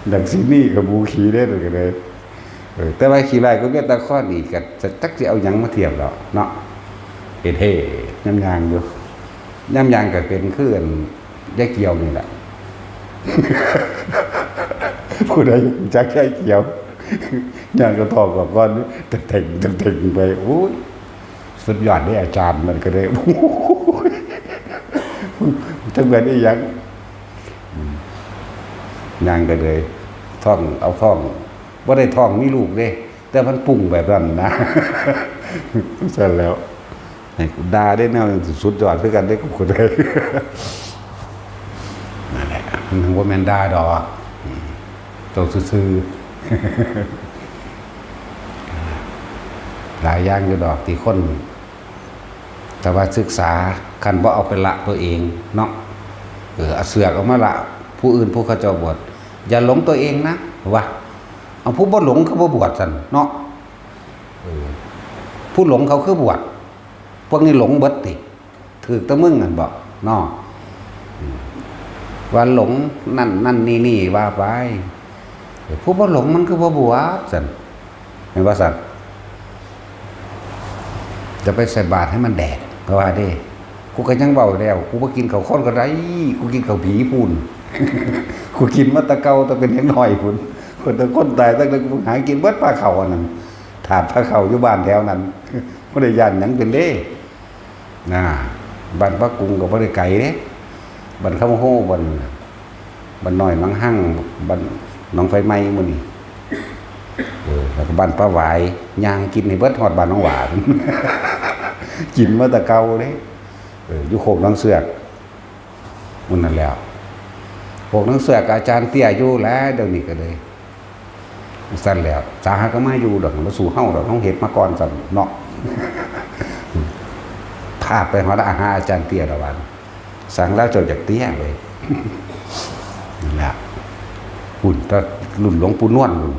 อยากสิมีขบูขี่เด้ ก็เลย เออ แต่ว่าขี้ไล่ก็มีตาค้อนอีก ก็จักสิเอาหยังมาเทียบดอกเนาะ เฮ็ดเฮ่ ย่ำยางอยู่ ย่ำยางก็เป็นคืออันยายเกี่ยวนี่แหละ ผู้ใดรู้จักยายเขียว ย่างกระทอกกับก้อนนี่เต็งๆเต็งๆไป โอ้ย สุดยอดเลยอาจารย์ มันก็เลย โอ้ย จักแม่นอีหยัง อืม ย่างก็เลย ท้อง เอาท้อง บ่ได้ท้องมีลูกเด้ แต่มันปรุงแบบนั้นนะ ซั่นแล้ว ให้กูด่าได้แนวสุดยอดคือกันได้กูก็ได้ นั่นแหละ มันบ่แม่นด่าดอก อืม โตซื่อๆ หลายอย่างอยู่ดอกที่คน แต่ว่าศึกษา คันบ่เอาไปละตัวเองเนาะ เออ เอาเสือกออกมาละ ผู้อื่นผู้เขาเจ้าบวช อย่าหลงตัวเองนะ ว่า เอาผู้บ่หลงคือบ่บวชซั่นเนาะ เออ ผู้หลงเขาคือบวช พวกนี้หลงเบิดติ ถืกแต่มึงนั่นบ่เนาะ อืม ว่าหลงนั่น นั่นนี่นี่ว่าไป เออ ผู้บ่หลงมันคือบ่บวชซั่น แม่นบ่ซั่น จะไปใส่บาตรให้มันแดก เพราะว่าเด้ กูก็ยังเว้าแล้ว กูบ่กินข้าวคนก็ได้ กูกินข้าวผีพู้น กูกินมาแต่เก่าแต่เป็นเด็กน้อยพู้น คนแต่คนตายตั้งแต่กูหากินเบิดปลาข้าวอันนั้น ถาดปลาข้าวอยู่บ้านแถวนั้น บ่ได้ย้านหยังเป็นเด้ นะ บ้านปะกุงก็บ่ได้ไกลเด้ บ้านคำโฮ บ้าน บ้านน้อยหนองฮั่ง บ้านหนองไฟไหม้หมู่นี่ เออ แล้วก็บ้านป้าหวาย ย่างกินให้เบิดฮอดบ้านหนองหวาน กินมาแต่เก่าเด้ เออ อยู่โคกหนองเสือก หมู่นั่นแหล้ว โคกหนองเสือกกับอาจารย์เตี้ยอยู่แหละ เดี๋ยวนี้ก็เลย ซั่นแหล้ว สาหาก็มาอยู่ดอก บ่สู้เฮาดอก เฮาเฮ็ดมาก่อนซ้ำเนาะ พาไปฮอดหาอาจารย์เตี้ยละวัน สั่งแล้วเจ้าอยากเตี้ยเว้ย นั่นแหละ พู้น แต่รุ่นหลวงปู่นวลพู้น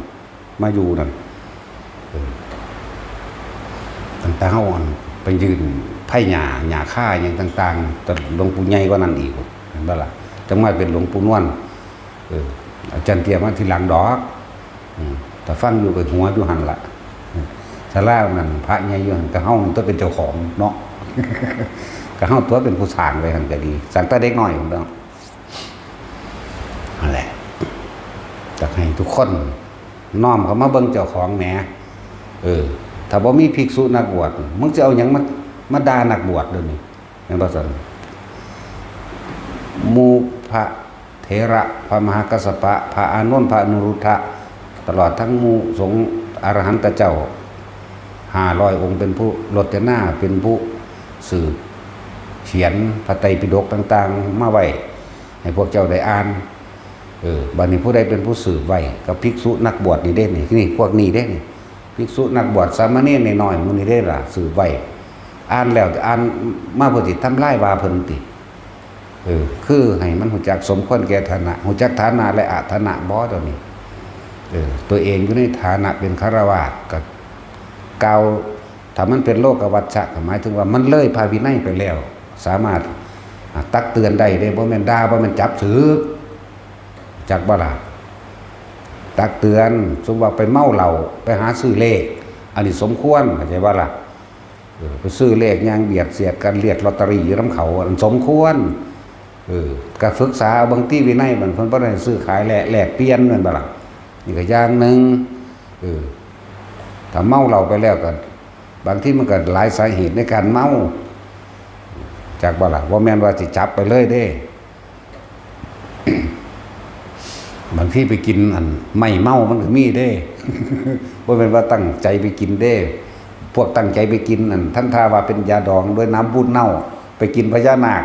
มาอยู่นั่น เออ ตั้งแต่เฮาอันไปยื่นไผ่หญ้า หญ้าคาหยังต่างๆ แต่หลวงปู่ใหญ่กว่านั้นอีก เห็นบ่ล่ะ จั่งมาเป็นหลวงปู่นวล เออ อาจารย์เตี้ยมาทีหลังดอก อืม แต่ฟังอยู่ก็หัวอยู่หั่นล่ะ อืม ศาลานั่นพระใหญ่อยู่หั่น ก็เฮานั่นตัวเป็นเจ้าของเนาะ ก็เฮาตัวเป็นผู้สร้างไว้หั่นก็ดี สร้างแต่เด็กน้อยพู้นเนาะ นั่นแหละ อยากให้ทุกคนน้อมเข้ามาเบิ่งเจ้าของแหม เออ ถ้าบ่มีภิกษุนักบวช มึงจะเอาหยังมา มาด่านักบวชเดี๋ยวนี้ แม่นบ่ซั่น หมู่พระเถระ พระมหากัสสปะ พระอานนท์ พระอนุรุทธะ ตลอดทั้งหมู่สงฆ์อรหันตเจ้า ห้าร้อยองค์ เป็นผู้รจนา เป็นผู้สืบเขียนพระไตรปิฎกต่างๆ มาไว้ ให้พวกเจ้าได้อ่าน เออ บัดนี้ผู้ใดเป็นผู้สืบไว้ ก็ภิกษุนักบวชนี่เด้นี่ นี่พวกนี้เด้นี่ ภิกษุนักบวช สามเณรน้อยๆ หมู่นี้เด้ล่ะ สืบไว้ อ่านแล้วอ่านมาเพื่อสิทำลายว่าเพิ่นติ เออ คือให้มันรู้จักสมควรแก่ฐานะ รู้จักฐานะและอฐานะบ่ ตัวนี้ เออ ตัวเองอยู่ในฐานะเป็นฆราวาส ก็กล่าว ถ้ามันเป็นโลกวัชชะ ก็หมายถึงว่ามันเลยพระวินัยไปแล้ว สามารถ อ่า ตักเตือนได้เด้ บ่แม่นด่า บ่แม่นจับสึก จักบ่ล่ะ ตักเตือน สมมุติว่าไปเมาเหล้า ไปหาซื้อเลข อันนี้สมควร เข้าใจบ่ล่ะ เออ ไปซื้อเลข ย่างเบียดเสียดกัน เรียกลอตเตอรี่อยู่นำเขา อันสมควร เออ ก็ศึกษา บางทีวินัยมัน เพิ่นบ่ได้ซื้อขายแลก แลกเปลี่ยน แม่นบ่ล่ะ นี่ก็อย่างหนึ่ง เออ ถ้าเมาเหล้าไปแล้วก็ บางทีมันก็หลายสาเหตุในการเมา จักบ่ล่ะ บ่แม่นว่าสิจับไปเลยเด้ บางทีไปกินอันไม้เมามันก็มีเด้ บ่แม่นว่าตั้งใจไปกินเด้ พวกตั้งใจไปกินอัน ทำท่าว่าเป็นยาดองด้วยน้ำบูดเน่า ไปกินพญานาค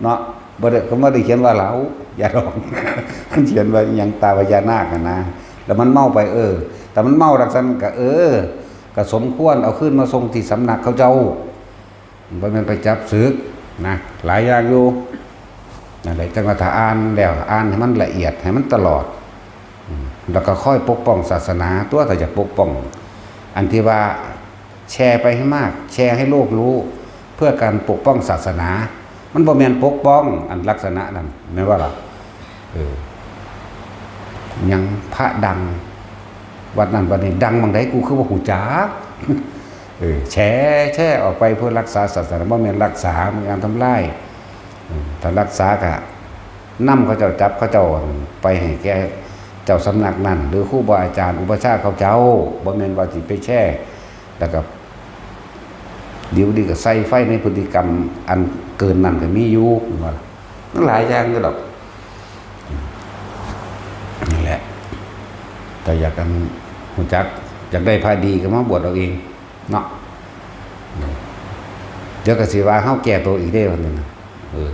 เนาะ บ่ได้ เขาบ่ได้เขียนว่าเหล้า ยาดอง มันเขียนว่าอิหยังตาพญานาคอะนะ แล้วมันเมาไป เออ แต่มันเมาจั่งซั้นก็ เออ ก็สมควรเอาคืนมาส่งที่สำนักเขาเจ้า บ่แม่นไปจับสึกนะ หลายอย่างอยู่ นั่นแหละ จั่งว่าถ้าอ่านแล้ว อ่านให้มันละเอียด ให้มันตลอด อืม แล้วก็คอยปกป้องศาสนา ตัวถ้าอยากปกป้อง อันที่ว่าแชร์ไปให้มาก แชร์ให้โลกรู้ เพื่อการปกป้องศาสนา มันบ่แม่นปกป้องอันลักษณะนั้น แม่นบ่ล่ะ เออ หยังพระดัง วัดนั้นวัดนี้ ดังหม่องใด กูคือบ่ฮู้จัก เออ แชร์ แชร์ออกไปเพื่อรักษาศาสนา บ่แม่นรักษา มันการทำลาย เออ ถ้ารักษาก็นำเขาเจ้า จับเขาเจ้าไปให้แก่ เจ้าสำนักนั่น หรือครูบาอาจารย์อุปัชฌาย์เขาเจ้า บ่แม่นว่าสิไปแชร์ แล้วก็ เดี๋ยวดีก็ใส่ไฟในพฤติกรรมอันเกินนั่นก็มีอยู่ ว่ามันหลายอย่างอยู่ดอก นั่นแหละ แต่อยากกันรู้จัก อยากได้พระดีก็มาบวชเอาเองเนาะ เดี๋ยวก็สิว่าเฮาแก้ตัวอีกเด้ วันนี้นะ เออ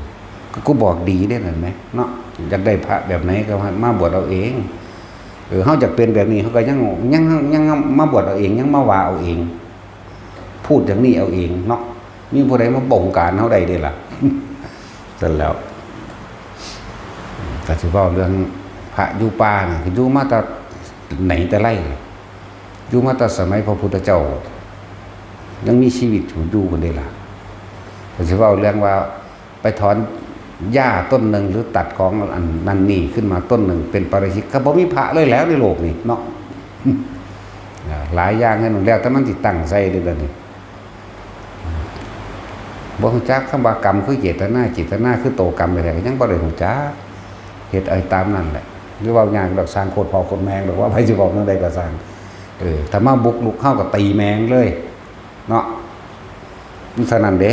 ก็กูบอกดีเด้ นั่นไหมเนาะ อยากได้พระแบบไหนก็มาบวชเอาเอง เออ เฮาอยากเป็นแบบนี้ เฮาก็ยัง ยัง ยังมาบวชเอาเอง ยังมาว่าเอาเอง พูดอย่างนี้เอาเองเนาะ มีผู้ใดมาบงการเฮาได้เด้ล่ะ เสร็จแล้ว ก็สิเว้าเรื่องพระอยู่ป่านี่ อยู่มาแต่ไหนแต่ไร อยู่มาแต่สมัยพระพุทธเจ้า ยังมีชีวิตอยู่อยู่กันได้ล่ะ ก็สิเว้าเรื่องว่าไปถอนหญ้าต้นหนึ่ง หรือตัดของอันนั้นนี่ขึ้นมาต้นหนึ่ง เป็นปาราชิก ก็บ่มีพระเลยแล้วในโลกนี่เนาะ หลายอย่างนั่นแล้วแต่มันสิตั้งใส่เด้อเดี๋ยวนี้ บ่รู้จักคำว่ากรรมคือเจตนา เจตนาคือตัวกรรมแท้ๆ ก็ยังบ่ได้รู้จัก เฮ็ดเอาตามนั่นแหละ หรือเว้ายากดอก สร้างโคตรพ่อโคตรแม่งดอก ว่าไผสิเว้าแนวใดก็ซ่าง เออ ถ้ามาบุกรุกเฮาก็ตีแม่งเลย เนาะ มันเท่านั้นเด้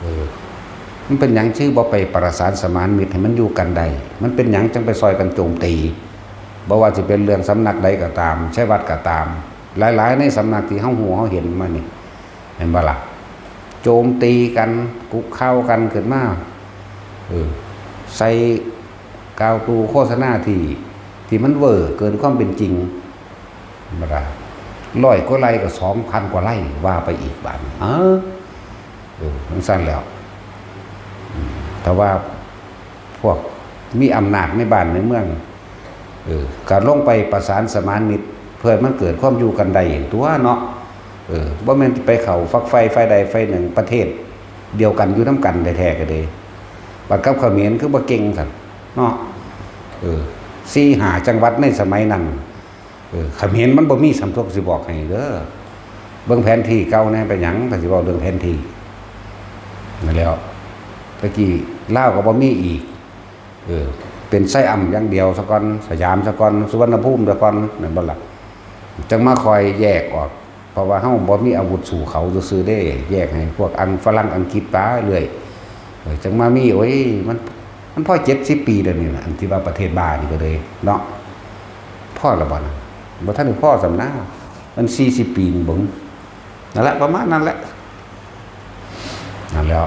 เออ มันเป็นหยังชื่อบ่ไปประสานสมานมิตรให้มันอยู่กันได้ มันเป็นหยังจังไปซอยกันโจมตี บ่ว่าสิเป็นเรื่องสำนักใดก็ตาม ใช้วัดก็ตาม หลายๆ ในสำนักที่เฮาฮู้เฮาเห็นมานี่ เห็นบ่ล่ะ โจมตีกัน กุข่าวกันขึ้นมา เออ ใส่กาวตูโฆษณาที่ ที่มันเวอร์เกินความเป็นจริง ธรรมดา ร้อยกว่าไร่ก็สองพันกว่าไร่ ว่าไปอีกบาดนี้ เออ เออ จั่งซั้นแล้ว อืม แต่ว่าพวกมีอำนาจในบ้านในเมือง เออ ก็ลงไปประสานสมานมิตร เพื่อให้มันเกิดความอยู่กันได้ตัวเนาะ เออ บ่แม่นไปเข้าฝักใฝ่ฝ่ายใดฝ่ายหนึ่ง ประเทศเดียวกันอยู่นำกันแท้ๆ ก็เด้ บัดกับเขมรคือบ่เก่งซั่นเนาะ เออ สี่ห้าจังหวัดในสมัยนั้น เออ เขมรมันบ่มีสำทกสิบอกให้เด้อ เบิ่งแผนที่เก่าแหน่ เป็นหยังก็สิเว้าเรื่องแผนที่ นั่นแหล้ว ตะกี้ลาวก็บ่มีอีก เออ เป็นไซอัมอย่างเดียวซะก่อน สยามซะก่อน สุวรรณภูมิซะก่อน แม่นบ่ล่ะ จั่งมาค่อยแยกออก เพราะว่าเฮาบ่มีอาวุธสู้เขาซื่อๆเด้ แยกให้พวกอัง ฝรั่งอังกฤษไปเรื่อย เออ จั่งมามี โอ้ย มัน มันพอเจ็ดสิบปีแล้วนี่ล่ะ อันที่ว่าประเทศบ้านี่ก็เลยเนาะ พอแล้วบ่นะ บ่ทันได้พอซ้ำนะ มันสี่สิบปีนี่บ่ นั่นแหละ ประมาณนั้นแหละ นั่นแหล้ว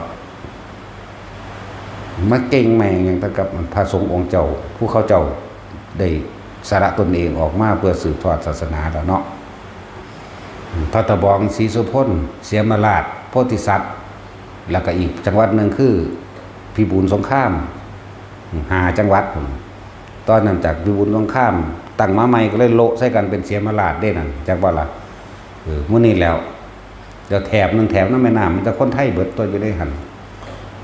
มาเก่งแม่งหยังแต่กับพระสงฆ์องค์เจ้า ผู้เขาเจ้าได้สละตนเองออกมาเพื่อสืบทอดศาสนาแล้วเนาะ พระตะบอง ศรีโสพล เสียมราช โพธิสัตว์ แล้วก็อีกจังหวัดหนึ่งคือพิบูลสงคราม ห้าจังหวัด ตอนนั้นจากพิบูลสงครามตั้งมาใหม่ก็เลยโละใส่กันเป็นเสียมราชเด้นั่น จักบ่ล่ะ เออ มื้อนี้แล้ว เดี๋ยวแถบหนึ่ง แถบนั้นแม่น้ำมันจะคนไทยเบิดตัวอยู่ในหั่น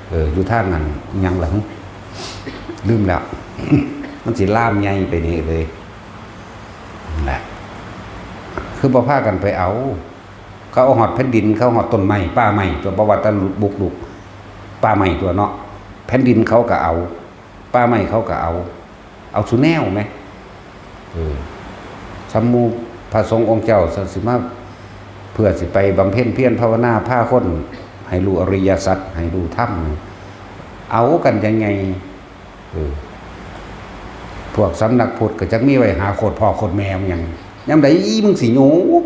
เออ อยู่ทางนั้นหยังล่ะ ลืมแล้ว มันสิลามใหญ่ไปนี่เลย นั่นแหละ คือบ่พากันไปเอา เขาเอาฮอดแผ่นดิน เขาฮอดต้นไม้ ป่าไม้ตัว บ่ว่าแต่บุกรุก ป่าไม้ตัวเนาะ แผ่นดินเขาก็เอา ป่าไม้เขาก็เอา เอาซุแนวแหม เออ สำหมู่พระสงฆ์องค์เจ้าสิมา เพื่อสิไปบำเพ็ญเพียรภาวนา พาคนให้รู้อริยสัจ ให้รู้ธรรม เอากันยังไง เออ พวกสำนักพุทธก็จักมีไว้หาโคตรพ่อโคตรแม่มันหยัง ยามใดมึงสิหยุด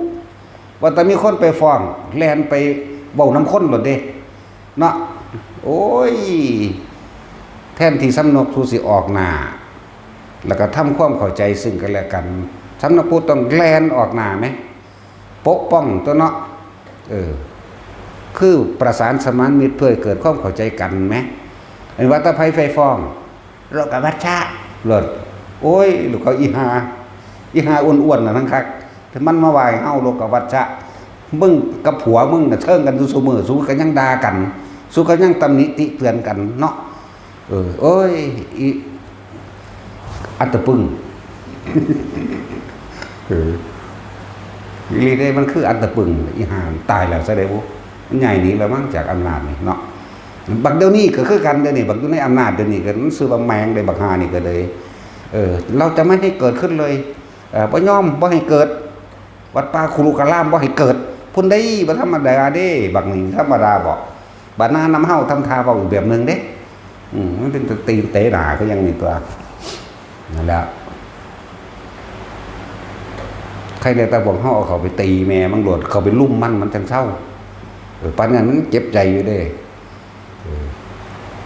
ว่าแต่มีคนไปฟ้อง แล่นไปเว้านำคนโลดเด้ เนาะ โอ้ย แทนที่สำนักพุทธสิออกหน้า แล้วก็ทำความเข้าใจซึ่งกันและกัน สำนักพุทธต้องแล่นออกหน้าแหม ปกป้องตัวเนาะ เออ คือประสานสมานมิตรเพื่อให้เกิดความเข้าใจกันแหม เห็นว่าแต่ไผไปฟ้อง โลกวัชชะ โลด โอ้ย ลูกเขาอีหา อีหาอ้วนๆน่ะทั้งคัก มันมาว่าให้เฮาโลกวัชชะ มึงกับผัวมึงน่ะเชิงกันอยู่ซุมื้อ สูก็ยังด่ากัน สูก็ยังตำหนิติเตือนกันเนาะ เออ โอ้ย อี อัตตะปึง เออ อีหลีเด้ มันคืออัตตะปึง อีห่าตายแล้วซะเด้บุ มันย้ายหนีแล้วมั้งจากอำนาจนี่เนาะ บักเดี๋ยวนี้ก็คือกันเดี๋ยวนี้ บักอยู่ในอำนาจเดี๋ยวนี้ก็มันชื่อว่าแมงเด้ บักห่านี่ก็เลย เออ เราจะไม่ให้เกิดขึ้นเลย เออ บ่ยอม บ่ให้เกิด วัดป่าคุรุการาม บ่ให้เกิด พุ้นได้ บ่ธรรมดาเด้ บักนี่ธรรมดาบ่ บาดนานำเฮาทำท่าเว้าอีกแบบหนึ่งเด้ อืม มันเป็นตีนเตะหน้าคือหยังนี่ตั๊ว นั่นแหละ ใครเนี่ย แต่พวกเฮาเอาเขาไปตีแม่มันโลด เขาไปลุมมัน มันจั่งเซา เออ ปานนั้นมันเจ็บใจอยู่เด้ เออ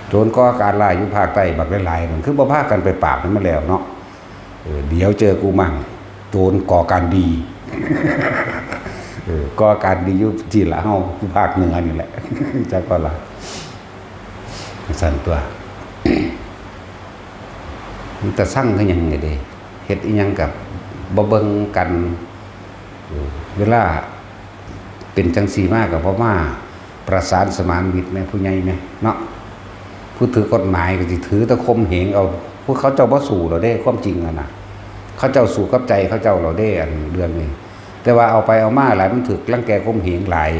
โจรก่อการร้ายอยู่ภาคใต้บักหลายๆนั่น คือบ่พากันไปปราบให้มันแล้วเนาะ เออ เดี๋ยวเจอกูมั่ง โจรก่อการดี เออ ก่อการดีอยู่ที่ละเฮา อยู่ภาคเหนือนี่แหละ จักว่าล่ะ ซั่นตั๊ว มันตาซังคือหยังนี่เด้ เฮ็ดอีหยังกับบ่เบิ่งกัน เออ เวลาเป็นจั่งซี่มาก็บ่มาประสานสมานมิตรแม่ ผู้ใหญ่แม่เนาะ ผู้ถือกฎหมายก็สิถือแต่ข่มเหงเอา พวกเขาเจ้าบ่สู้แล้วเด้ ความจริงอะนะ เขาเจ้าสู้กับใจเขาเจ้าแล้วเด้ อันเรื่องนี้ แต่ว่าเอาไปเอามาหลาย มันถืกรังแกข่มเหงหลาย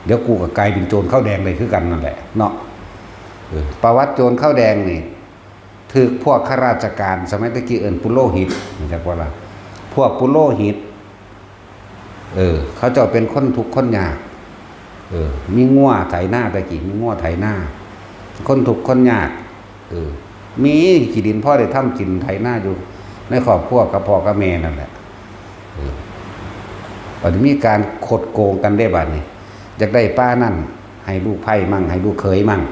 เดี๋ยวกูก็กลายเป็นโจรข้าวแดงเลยคือกันนั่นแหละเนาะ เออ ประวัติโจรข้าวแดงนี่ ถืกพวกข้าราชการสมัยตะกี้เอิ้นปุโรหิต รู้จักบ่ล่ะ พวกปุโรหิต เออ เขาเจ้าเป็นคนทุกข์คนยาก เออ มีงัวไถนาตะกี้ มีงัวไถนา คนทุกข์คนยาก เออ มีขี้ดินพอได้ทำกินไถนาอยู่ ในครอบครัวกับพ่อกับแม่นั่นแหละ เออ บัดนี้มีการคดโกงกันได้บัดนี้ อยากได้ป่านั่น ให้ลูกไผ่มั่ง ให้ลูกเขยมั่ง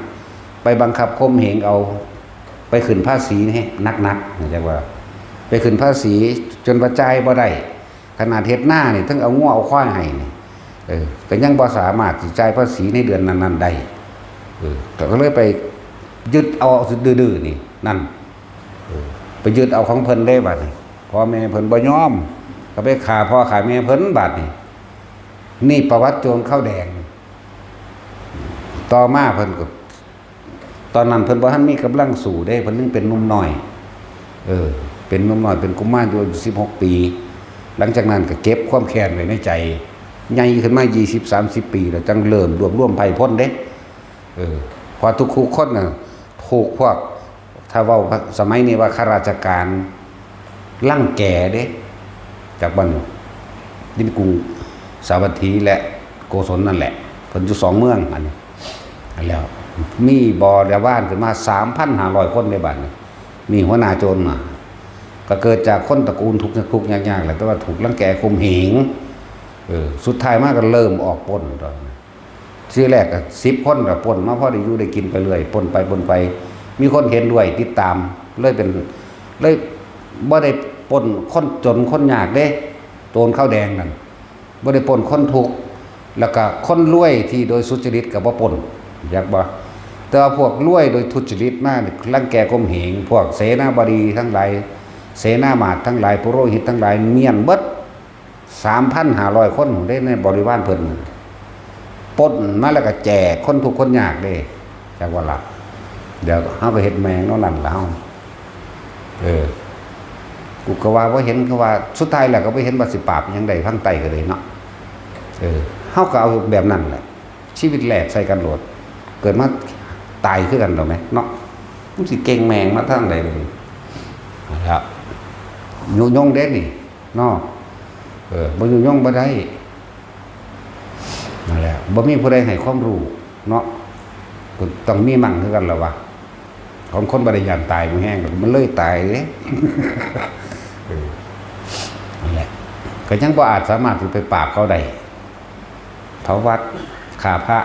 ไปบังคับข่มเหงเอา ไปขึ้นภาษีให้หนักๆ รู้จักว่า ไปขึ้นภาษีจนว่าจ่ายบ่ได้ ขนาดเฮ็ดนานี่ ทั้งเอางัวเอาควายให้นี่ เออ ก็ยังบ่สามารถสิจ่ายภาษีในเดือนนั้นๆได้ เออ ก็เลยไปยึดเอาดื้อๆนี่ นั่น เออ ไปยึดเอาของเพิ่นเด้บัดนี้ พ่อแม่เพิ่นบ่ยอม ก็ไปฆ่าพ่อฆ่าแม่เพิ่นบัดนี้ นี่ประวัติโจรข้าวแดง ต่อมาเพิ่นก็ ตอนนั้นเพิ่นบ่ทันมีกำลังสู้เด้ เพิ่นยังเป็นหนุ่มน้อย เออ เป็นหนุ่มน้อย เป็นกุมารอยู่อายุสิบหกปี หลังจากนั้นก็เก็บความแค้นไว้ในใจ ใหญ่ขึ้นมายี่สิบ สามสิบปีแล้ว จั่งเริ่มรวบรวมไพร่พลเด้ เออ เพราะทุกๆคนน่ะ ถูกพวก ถ้าเว้าสมัยนี้ว่าข้าราชการรังแกเด้ จากบ้านดินกรุงสาวัตถีและโกศลนั่นแหละ เพิ่นอยู่สองเมืองอันนี้ แล้วมีบริวารขึ้นมา สามพันห้าร้อยคนในบ้านนี้ มีหัวหน้าโจรมา ก็เกิดจากคนตระกูลทุกข์ทุกข์ยากๆแหละ แต่ว่าถูกรังแกข่มเหง เออ สุดท้ายมาก็เริ่มออกปล้นตอนนั้น ทีแรกก็สิบคนก็ปล้นมาพอได้อยู่ได้กินไปเรื่อย ปล้นไปปล้นไป มีคนเห็นด้วยติดตาม เลยเป็น เลยบ่ได้ปล้นคนจนคนยากเด้ โจรข้าวแดงนั่น บ่ได้ปล้นคนทุกข์ แล้วก็คนรวยที่โดยสุจริตก็บ่ปล้น อยากบ่ แต่ว่าพวกรวยโดยทุจริตมานี่รังแกข่มเหง พวกเสนาบดีทั้งหลาย เสนาบดีทั้งหลาย ปุโรหิตทั้งหลาย เมี้ยนเบิด สามพันห้าร้อยคนได้ในบริวารเพิ่น ปล้นมาแล้วก็แจกคนทุกข์คนยากเด้ จักว่าล่ะ เดี๋ยวเฮาก็เฮ็ดแม่งเนาะนั่นล่ะเฮา เออ กูก็ว่าบ่เห็น คือว่าสุดท้ายแล้วก็บ่เห็นว่าสิปราบหยังได้ทางใต้ก็เลยเนาะ เออ เฮาก็เอาแบบนั้นแหละ ชีวิตแลกใส่กันโลด เกิดมาตายคือกันดอกแหมเนาะ มันสิเก่งแม่งมาทางใดเลย นั่นล่ะ ยุยงเด้นี่ เนาะ เออ บ่ยุยงบ่ได้ นั่นแหละ บ่มีผู้ใดให้ความรู้เนาะ ก็ต้องมีมั่งคือกันล่ะวะ ของคนบ่ได้ย้านตายบ่แฮงดอก มันเลยตายเด้ เออ นั่นแหละ ก็ยังบ่อาจสามารถสิไปปราบเขาได้ เผาวัด ฆ่าพระ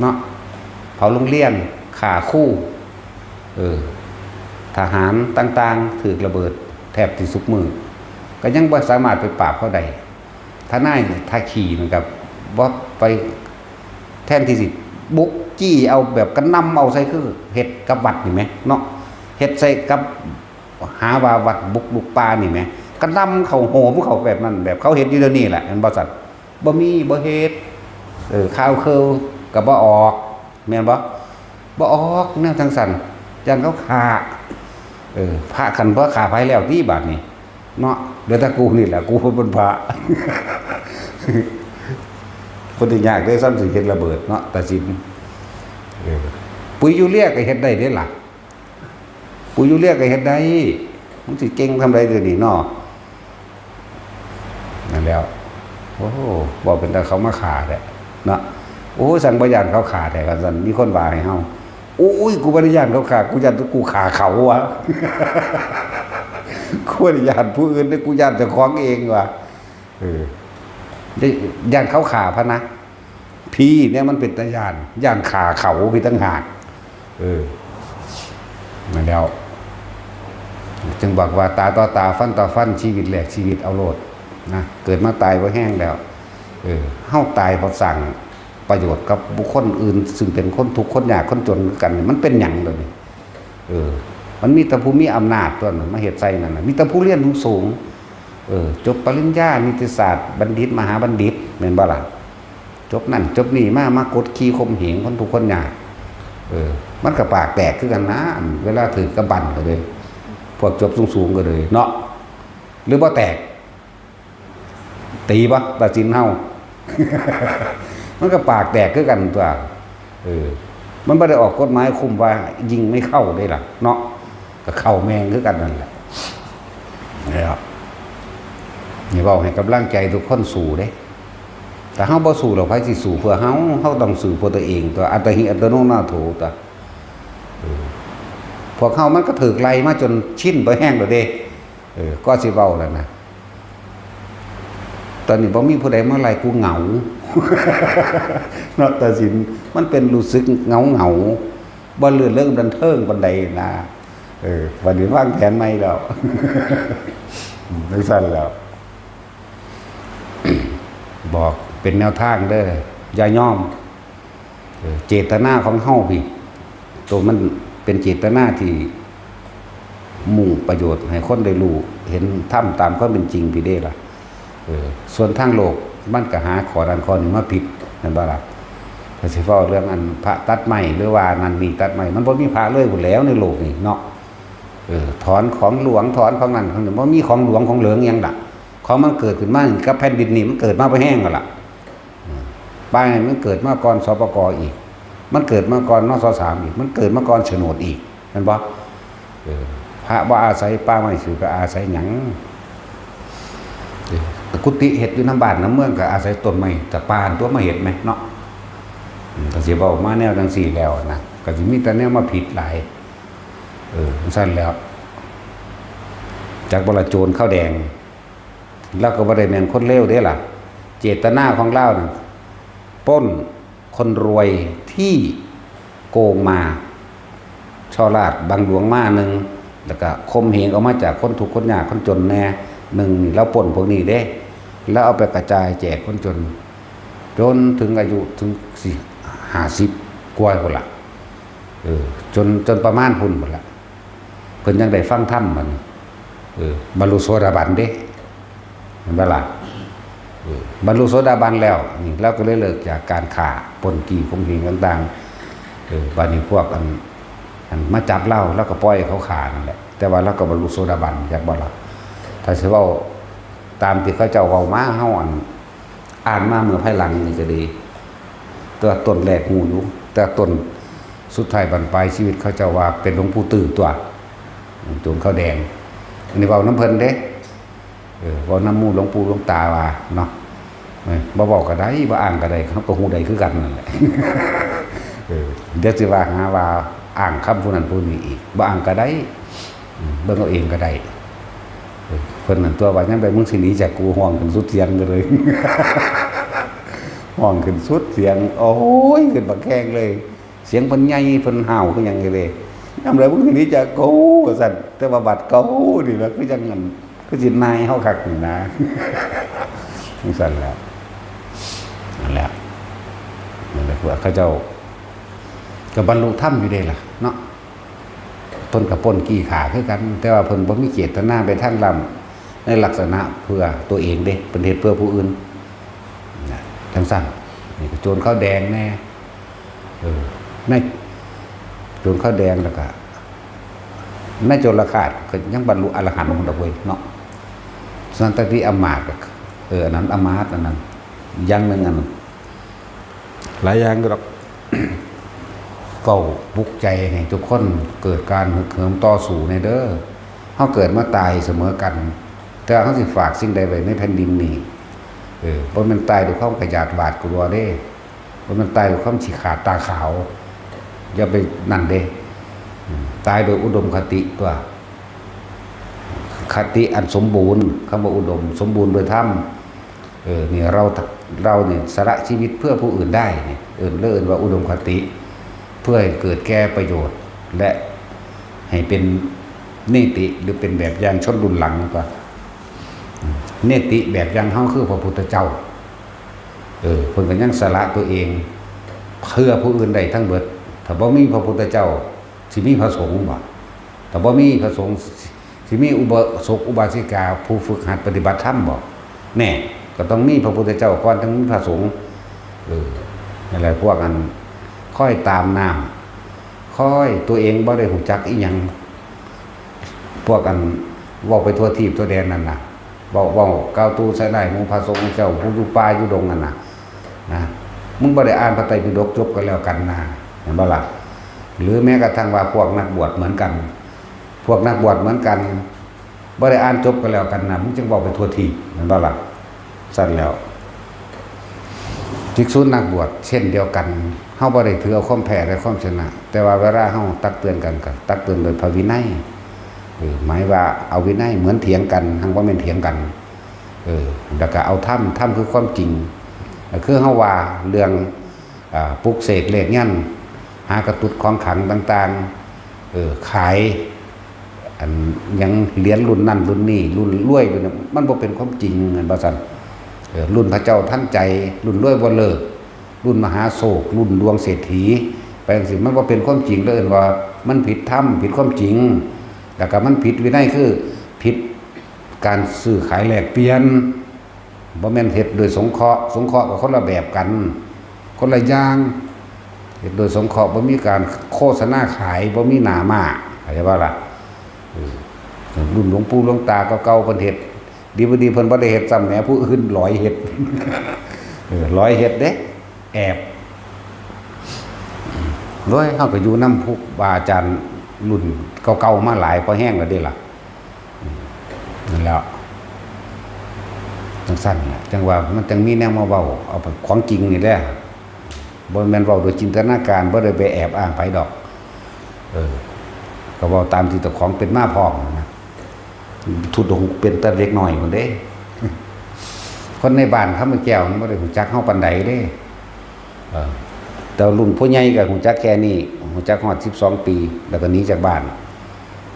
เนาะ เผาโรงเรียน ฆ่าครู เออ ทหารต่างๆ ถืกระเบิดแทบสิซุกมื้อ ก็ยังบ่สามารถไปปราบเขาได้ ทนายท่าขี้นั่นก็บ่ไป แทนที่สิบุกจี้เอาแบบกระหน่ำเอาใส่ คือเฮ็ดกับวัดนี่แหมเนาะ เฮ็ดใส่กับ หาว่าวัดบุกรุกป่านี่แหม กระหน่ำเข้าโหมเข้าแบบนั้น แบบเขาเฮ็ดอยู่เดี๋ยวนี้แหละ แม่นบ่ซั่น บ่มี บ่เฮ็ด เออ ข่าวเคอก็บ่ออก แม่นบ่ บ่ออกแนวจั่งซั่น ย่านเขาฆ่า เออ พระคันบ่ฆ่าไผแล้วติบาดนี้ เนาะ เหลือแต่กูนี่แหละ กูเป็นพระ คนที่ยากได้ซ้ำสิเฮ็ดระเบิดเนาะ ตัดสิน เออ ปุ๋ยยูเรียก็เฮ็ดได้เด้ล่ะ ปุ๋ยยูเรียก็เฮ็ดได้ มึงสิเก่งทำไรเดี๋ยวนี้เนาะ นั่นแล้ว โอ้โห บอกเป็นแต่เขามาขาแท้เนาะ โอ้ย สั่งบ่ย่านเขาขาแท้กันสั่น มีคนว่าให้เฮา โอ้ย กูบ่ได้ย่านเขาขา กูย่านกูขาเขาวะ กูบ่ได้ย่านผู้อื่นเด้ กูย่านเจ้าของเองวะ เออ ย่านเขาขาพะนะ พี่เนี่ยมันเป็นตาย่าน ย่านขาเขาพี่ต่างหาก เออ มาแล้ว จึงบอกว่าตาต่อตา ฟันต่อฟัน ชีวิตแลกชีวิตเอาโลดนะ เกิดมาตายบ่แฮงแล้ว เออ เฮาตายเพราะสร้างประโยชน์กับบุคคลอื่น ซึ่งเป็นคนทุกข์คนยากคนจนคือกัน มันเป็นหยังเดี๋ยวนี้ เออ มันมีแต่ผู้มีอำนาจตัวนั้นมาเฮ็ดใส่นั่นน่ะ มีแต่ผู้เรียนสูงๆ เออ จบปริญญานิติศาสตร์ บัณฑิต มหาบัณฑิต แม่นบ่ล่ะ จบนั่นจบนี่มา มากดขี่ข่มเหงคนทุกข์คนยาก เออ มันก็ปากแตกคือกันนะ อันเวลาถืกกำบั้นก็เลย พวกจบสูงๆก็เลยเนาะ หรือบ่แตก ตีบ่ตัดสินเฮา มันก็ปากแตกคือกันตัว เออ มันบ่ได้ออกกฎหมายคุมว่ายิงไม่เข้าเด้ล่ะเนาะ ก็เข้าแม่งคือกันนั่นแหละ นะครับ นี่เว้าให้กำลังใจทุกคนสู้เด้ ถ้าเฮาบ่สู้แล้วไผสิสู้เพื่อเฮา เฮาต้องสู้เพื่อตัวเองตัว อัตตาหิอัตโนนาโถตัว เออ พวกเฮามันก็ถืกไล่มาจนชินบ่แฮงแล้วเด้ เออ ก็สิเว้าแล้วนะ ตอนนี้บ่มีผู้ใดมาไล่กูเหงา เนาะ ตัดสิน มันเป็นรู้สึกเหงาเหงา บ่ลื่นเริงบันเทิงปานใดนะ เออ บัดนี้วางแผนใหม่แล้ว จั่งซั้นแล้ว บอกเป็นแนวทางเด้อ อย่ายอม เออ เจตนาของเฮาพี่ ตัวมันเป็นเจตนาที่มุ่งประโยชน์ให้คนได้รู้เห็นธรรมตามความเป็นจริงพี่เด้ล่ะ เออ ส่วนทางโลกมันก็หาข้อนั้นข้อนี้มาผิด แม่นบ่ล่ะ ถ้าสิเว้าเรื่องอันพระตัดไม้หรือว่านั่นนี่ตัดไม้ มันบ่มีพระเลยพู้นแหล้วในโลกนี้เนาะ เออ ถอนของหลวง ถอนของนั่นของนี่ บ่มีของหลวงของเหลืองหยังดอก ของมันเกิดขึ้นมานี่กับแผ่นดินนี่ มันเกิดมาบ่แฮงแล้วล่ะ อืม ป่าไม้มันเกิดมาก่อน สปก อีก มันเกิดมาก่อน นสสาม อีก มันเกิดมาก่อนโฉนดอีก แม่นบ่ เออ พระบ่อาศัยป่าไม้ สิไปอาศัยหยัง เออ กุฏิเฮ็ดอยู่นำบ้านนำเมือง ก็อาศัยต้นไม้ แต่ป่าตัวมาเฮ็ดแหมเนาะ อืม ก็สิเว้ามาแนวจั่งซี้แล้วนะ ก็สิมีแต่แนวมาผิดหลาย เออ จั่งซั้นแล้ว จักบ่ละโจรข้าวแดง ลาวก็บ่ได้แม่นคนเลวเด้ล่ะ เจตนาของลาวน่ะ ปล้นคนรวยที่โกงมา ช่อราชบังหลวงมาหนึ่ง แล้วก็ข่มเหงเอามาจากคนทุกข์คนยากคนจนแน่หนึ่ง นี่ลาวปล้นพวกนี้เด้ แล้วเอาไปกระจายแจกคนจน จนถึงอายุถึงสี่ ห้าสิบกว่าพุ้นล่ะ เออ จน จนประมาณพุ้นพุ้นล่ะ เพิ่นยังได้ฟังธรรมบัดนี้ เออ บรรลุโสดาบันเด้ แม่นบ่ล่ะ เออ บรรลุโสดาบันแล้ว นี่ลาวก็เลยเลิกจากการฆ่าปล้นจี้ข่มเหงต่างๆ เออ บัดนี้พวกอัน อันมาจับลาว ลาวก็ปล่อยให้เขาฆ่านั่นแหละ แต่ว่าลาวก็บรรลุโสดาบัน จักบ่ล่ะ ถ้าสิเว้าตามที่เขาเจ้าเว้ามา เฮาอัน อ่านมาเมื่อภายหลังนี่ก็ดี แต่ว่าต้นแรกฮู้อยู่ แต่ต้นสุดท้ายบั้นปลายชีวิตเขาเจ้าว่าเป็นหลวงปู่ตื้อตัว โจรข้าวแดง อันนี้เว้านำเพิ่นเด้ เออ เว้านำหมู่หลวงปู่หลวงตาว่าเนาะ เออ บ่เว้าก็ได้ บ่อ้างก็ได้ เขาก็ฮู้ได้คือกันนั่นแหละ เออ เดี๋ยวสิว่าหาว่าอ้างคำผู้นั้นผู้นี้อีก บ่อ้างก็ได้ อืม เบิ่งเอาเองก็ได้ เออ เพิ่นนั่นตัวว่า "ยามใดมึงสิหนีจากกู" ฮ้องขึ้นสุดเสียงก็เลย ฮ้องขึ้นสุดเสียง โอ้ย ขึ้นบักแข้งเลย เสียงเพิ่นใหญ่ เพิ่นห้าวคือหยังนี่เด้ "ยามใดมึงสิหนีจากกู" ว่าซั่น แต่ว่าบัดกูนี่ล่ะ คือจั่งอัน คือสินายเฮาคักนี่นะ จั่งซั่นแหละ นั่นแหละ นั่นแหละ พวกเขาเจ้า ก็บรรลุธรรมอยู่เด้ล่ะเนาะ เพิ่นก็ปล้นจี้ฆ่าคือกัน แต่ว่าเพิ่นบ่มีเจตนาไปทางล้ำในลักษณะเพื่อตัวเองเด้ เพิ่นเฮ็ดเพื่อผู้อื่น นะ จั่งซั่น นี่ก็โจรข้าวแดงแน่ เออ ในโจรข้าวแดงแล้วก็ ในโจรฆาตก็ยังบรรลุอรหันต์พุ้นดอกเว้ยเนาะ สันตติอำมาตย์ก็ เออ อันนั้นอำมาตย์ อันนั้น อย่างหนึ่งอันนั้น หลายอย่างอยู่ดอก เว้าปลุกใจให้ทุกคนเกิดการฮึกเหิมต่อสู้แน่เด้อ เฮาเกิดมาตายเสมอกัน แต่ว่าเฮาสิฝากสิ่งใดไว้ในแผ่นดินนี้ เออ บ่แม่นตายด้วยความขยาดหวาดกลัวเด้ บ่แม่นตายด้วยความขี้ขลาดตาขาว อย่าไปนั่นเด้ อืม ตายโดยอุดมคติตัว คติอันสมบูรณ์ คำว่าอุดม สมบูรณ์โดยธรรม เออ นี่เรา เราเนี่ยสละชีวิตเพื่อผู้อื่นได้เนี่ย เอิ้น เรียกเอิ้นว่าอุดมคติ เพื่อให้เกิดแก่ประโยชน์ และให้เป็นเนติ หรือเป็นแบบอย่างชนรุ่นหลังก็ เนติแบบอย่างเฮาคือพระพุทธเจ้า เออ เพิ่นก็ยังสละตัวเอง เพื่อผู้อื่นได้ทั้งเบิด ถ้าบ่มีพระพุทธเจ้า สิมีพระสงฆ์บ่ ถ้าบ่มีพระสงฆ์ สิมีอุบาสกอุบาสิกาผู้ฝึกหัดปฏิบัติธรรมบ่ แน่ ก็ต้องมีพระพุทธเจ้าก่อน ถึงมีพระสงฆ์ เออ นั่นแหละ พวกอันคอยตามน้ำ คอย ตัวเองบ่ได้ฮู้จักอิหยัง พวกอันเว้าไปทั่วทีปทั่วแดนนั่นน่ะ เว้า เว้ากล่าวตู่ใส่ร้ายหมู่พระสงฆ์เจ้าผู้อยู่ป่าอยู่ดงนั่นน่ะ นะ มึงบ่ได้อ่านพระไตรปิฎกจบก็แล้วกันนะ เห็นบ่ล่ะ หรือแม้กระทั่งว่าพวกนักบวชเหมือนกัน พวกนักบวชเหมือนกัน บ่ได้อ่านจบก็แล้วกันนะ มึงจึงเว้าไปทั่วทีป เห็นบ่ล่ะ ซั่นแล้ว ภิกษุนักบวชเช่นเดียวกัน เฮาบ่ได้ถือเอาความแพ้และความชนะ แต่ว่าเวลาเฮาตักเตือนกันก็ตักเตือนโดยพระวินัย เออ หมายว่าเอาวินัย เหมือนเถียงกัน หั้งบ่แม่นเถียงกัน เออ แล้วก็เอาธรรม ธรรมคือความจริง ก็คือเฮาว่าเรื่อง อ่า ปลุกเสกเลขยันต์ หากระตุดของขลังต่างๆ เออ ขาย อันหยังเหรียญรุ่นนั่นรุ่นนี้ รุ่นรวยรุ่นนั้น มันบ่เป็นความจริง แม่นบ่ซั่น เออ รุ่นพระเจ้าทันใจ รุ่นรวยบ่เลิก รุ่นมหาโชค รุ่นดวงเศรษฐี ไปจั่งซี้ มันบ่เป็นความจริง เด้อ เอิ้นว่ามันผิดธรรม ผิดความจริง แล้วก็มันผิดวินัย คือผิดการซื้อขายแลกเปลี่ยน บ่แม่นเฮ็ดโดยสงเคราะห์ สงเคราะห์ก็คนละแบบกัน คนละอย่าง เฮ็ดโดยสงเคราะห์ บ่มีการโฆษณาขาย บ่มีหน้าม้า เข้าใจบ่ล่ะ เออ รุ่นหลวงปู่หลวงตาเก่าๆ เพิ่นเฮ็ด ดีบ่ดีเพิ่นบ่ได้เฮ็ดซ้ำแหม ผู้อื่นหลอยเฮ็ด เออ หลอยเฮ็ดเด้ แอบ โดยเฮาก็อยู่นำครูบาอาจารย์รุ่นเก่าๆ มาหลายพอแฮงแล้วเด้ล่ะ นั่นแหล้ว จั่งซั่นน่ะ จั่งว่ามันจั่งมีแนวมาเว้า เอาของจริงนี่แหละ บ่แม่นเว้าโดยจินตนาการ บ่ได้ไปแอบอ้างไผดอก เออ ก็เว้าตามที่เจ้าของเป็นมาพร้อมนะ ธุดงค์เป็นแต่เด็กน้อยพุ้นเด้ คนในบ้านคำแก้วมันบ่ได้ฮู้จักเฮาปานใดเด้ เออ แต่รุ่นผู้ใหญ่ก็ฮู้จักแค่นี้ ฮู้จักฮอดสิบสองปี แล้วก็หนีจากบ้าน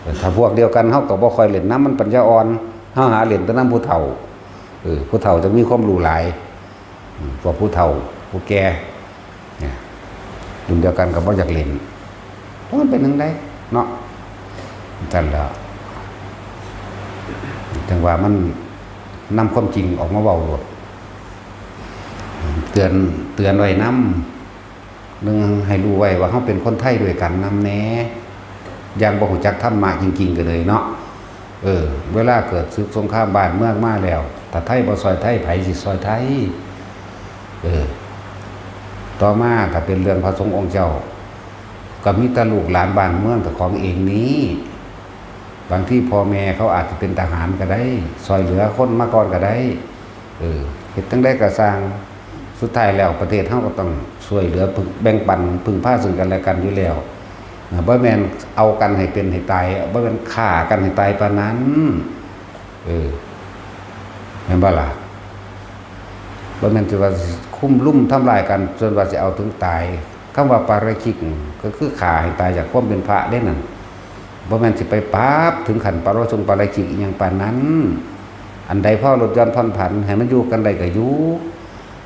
เออ ถ้าพวกเดียวกันเฮาก็บ่ค่อยเล่นนำ มันปัญญาอ่อน เฮาหาเล่นแต่นำผู้เฒ่า เออ ผู้เฒ่าจะมีความรู้หลาย อืม พวกผู้เฒ่า ผู้แก่ เนี่ย รุ่นเดียวกันก็บ่อยากเล่น เพราะมันเป็นจั่งใดเนาะ ซั่นแหล้ว จั่งว่ามันนำความจริงออกมาเว้าโลด เตือน เตือนไว้นำ หนึ่งให้รู้ไว้ว่าเฮาเป็นคนไทยด้วยกันนำแหน่ อย่างบ่ฮู้จักธรรมะจริงๆ ก็เลยเนาะ เออ เวลาเกิดศึกสงครามบ้านเมืองมาแล้ว ถ้าไทยบ่ซ่อยไทย ไผสิซ่อยไทย เออ ต่อมาถ้าเป็นเรื่องพระสงฆ์องค์เจ้า ก็มีแต่ลูกหลานบ้านเมืองเจ้าของเองนี้ บางทีพ่อแม่เขาอาจจะเป็นทหารก็ได้ ซ่อยเหลือคนมาก่อนก็ได้ เออ เฮ็ดจั่งใดก็ซ่าง สุดท้ายแล้วประเทศเฮาก็ต้องซ่อยเหลือ พึ่ง แบ่งปัน พึ่งพาซึ่งกันและกันอยู่แล้ว นะ บ่แม่นเอากันให้เป็นให้ตาย บ่แม่นฆ่ากันให้ตายปานนั้น เออ แม่นบ่ล่ะ บ่แม่นสิว่าคุมรุมทำร้ายกันจนว่าสิเอาถึงตาย คำว่าปาราชิกก็คือฆ่าให้ตายจากความเป็นพระเด้นั่น บ่แม่นสิไปปราบถึงขั้นปาราชงปาราชิกอิหยังปานนั้น อันใดพอลดหย่อนผ่อนผันให้มันอยู่กันได้ก็อยู่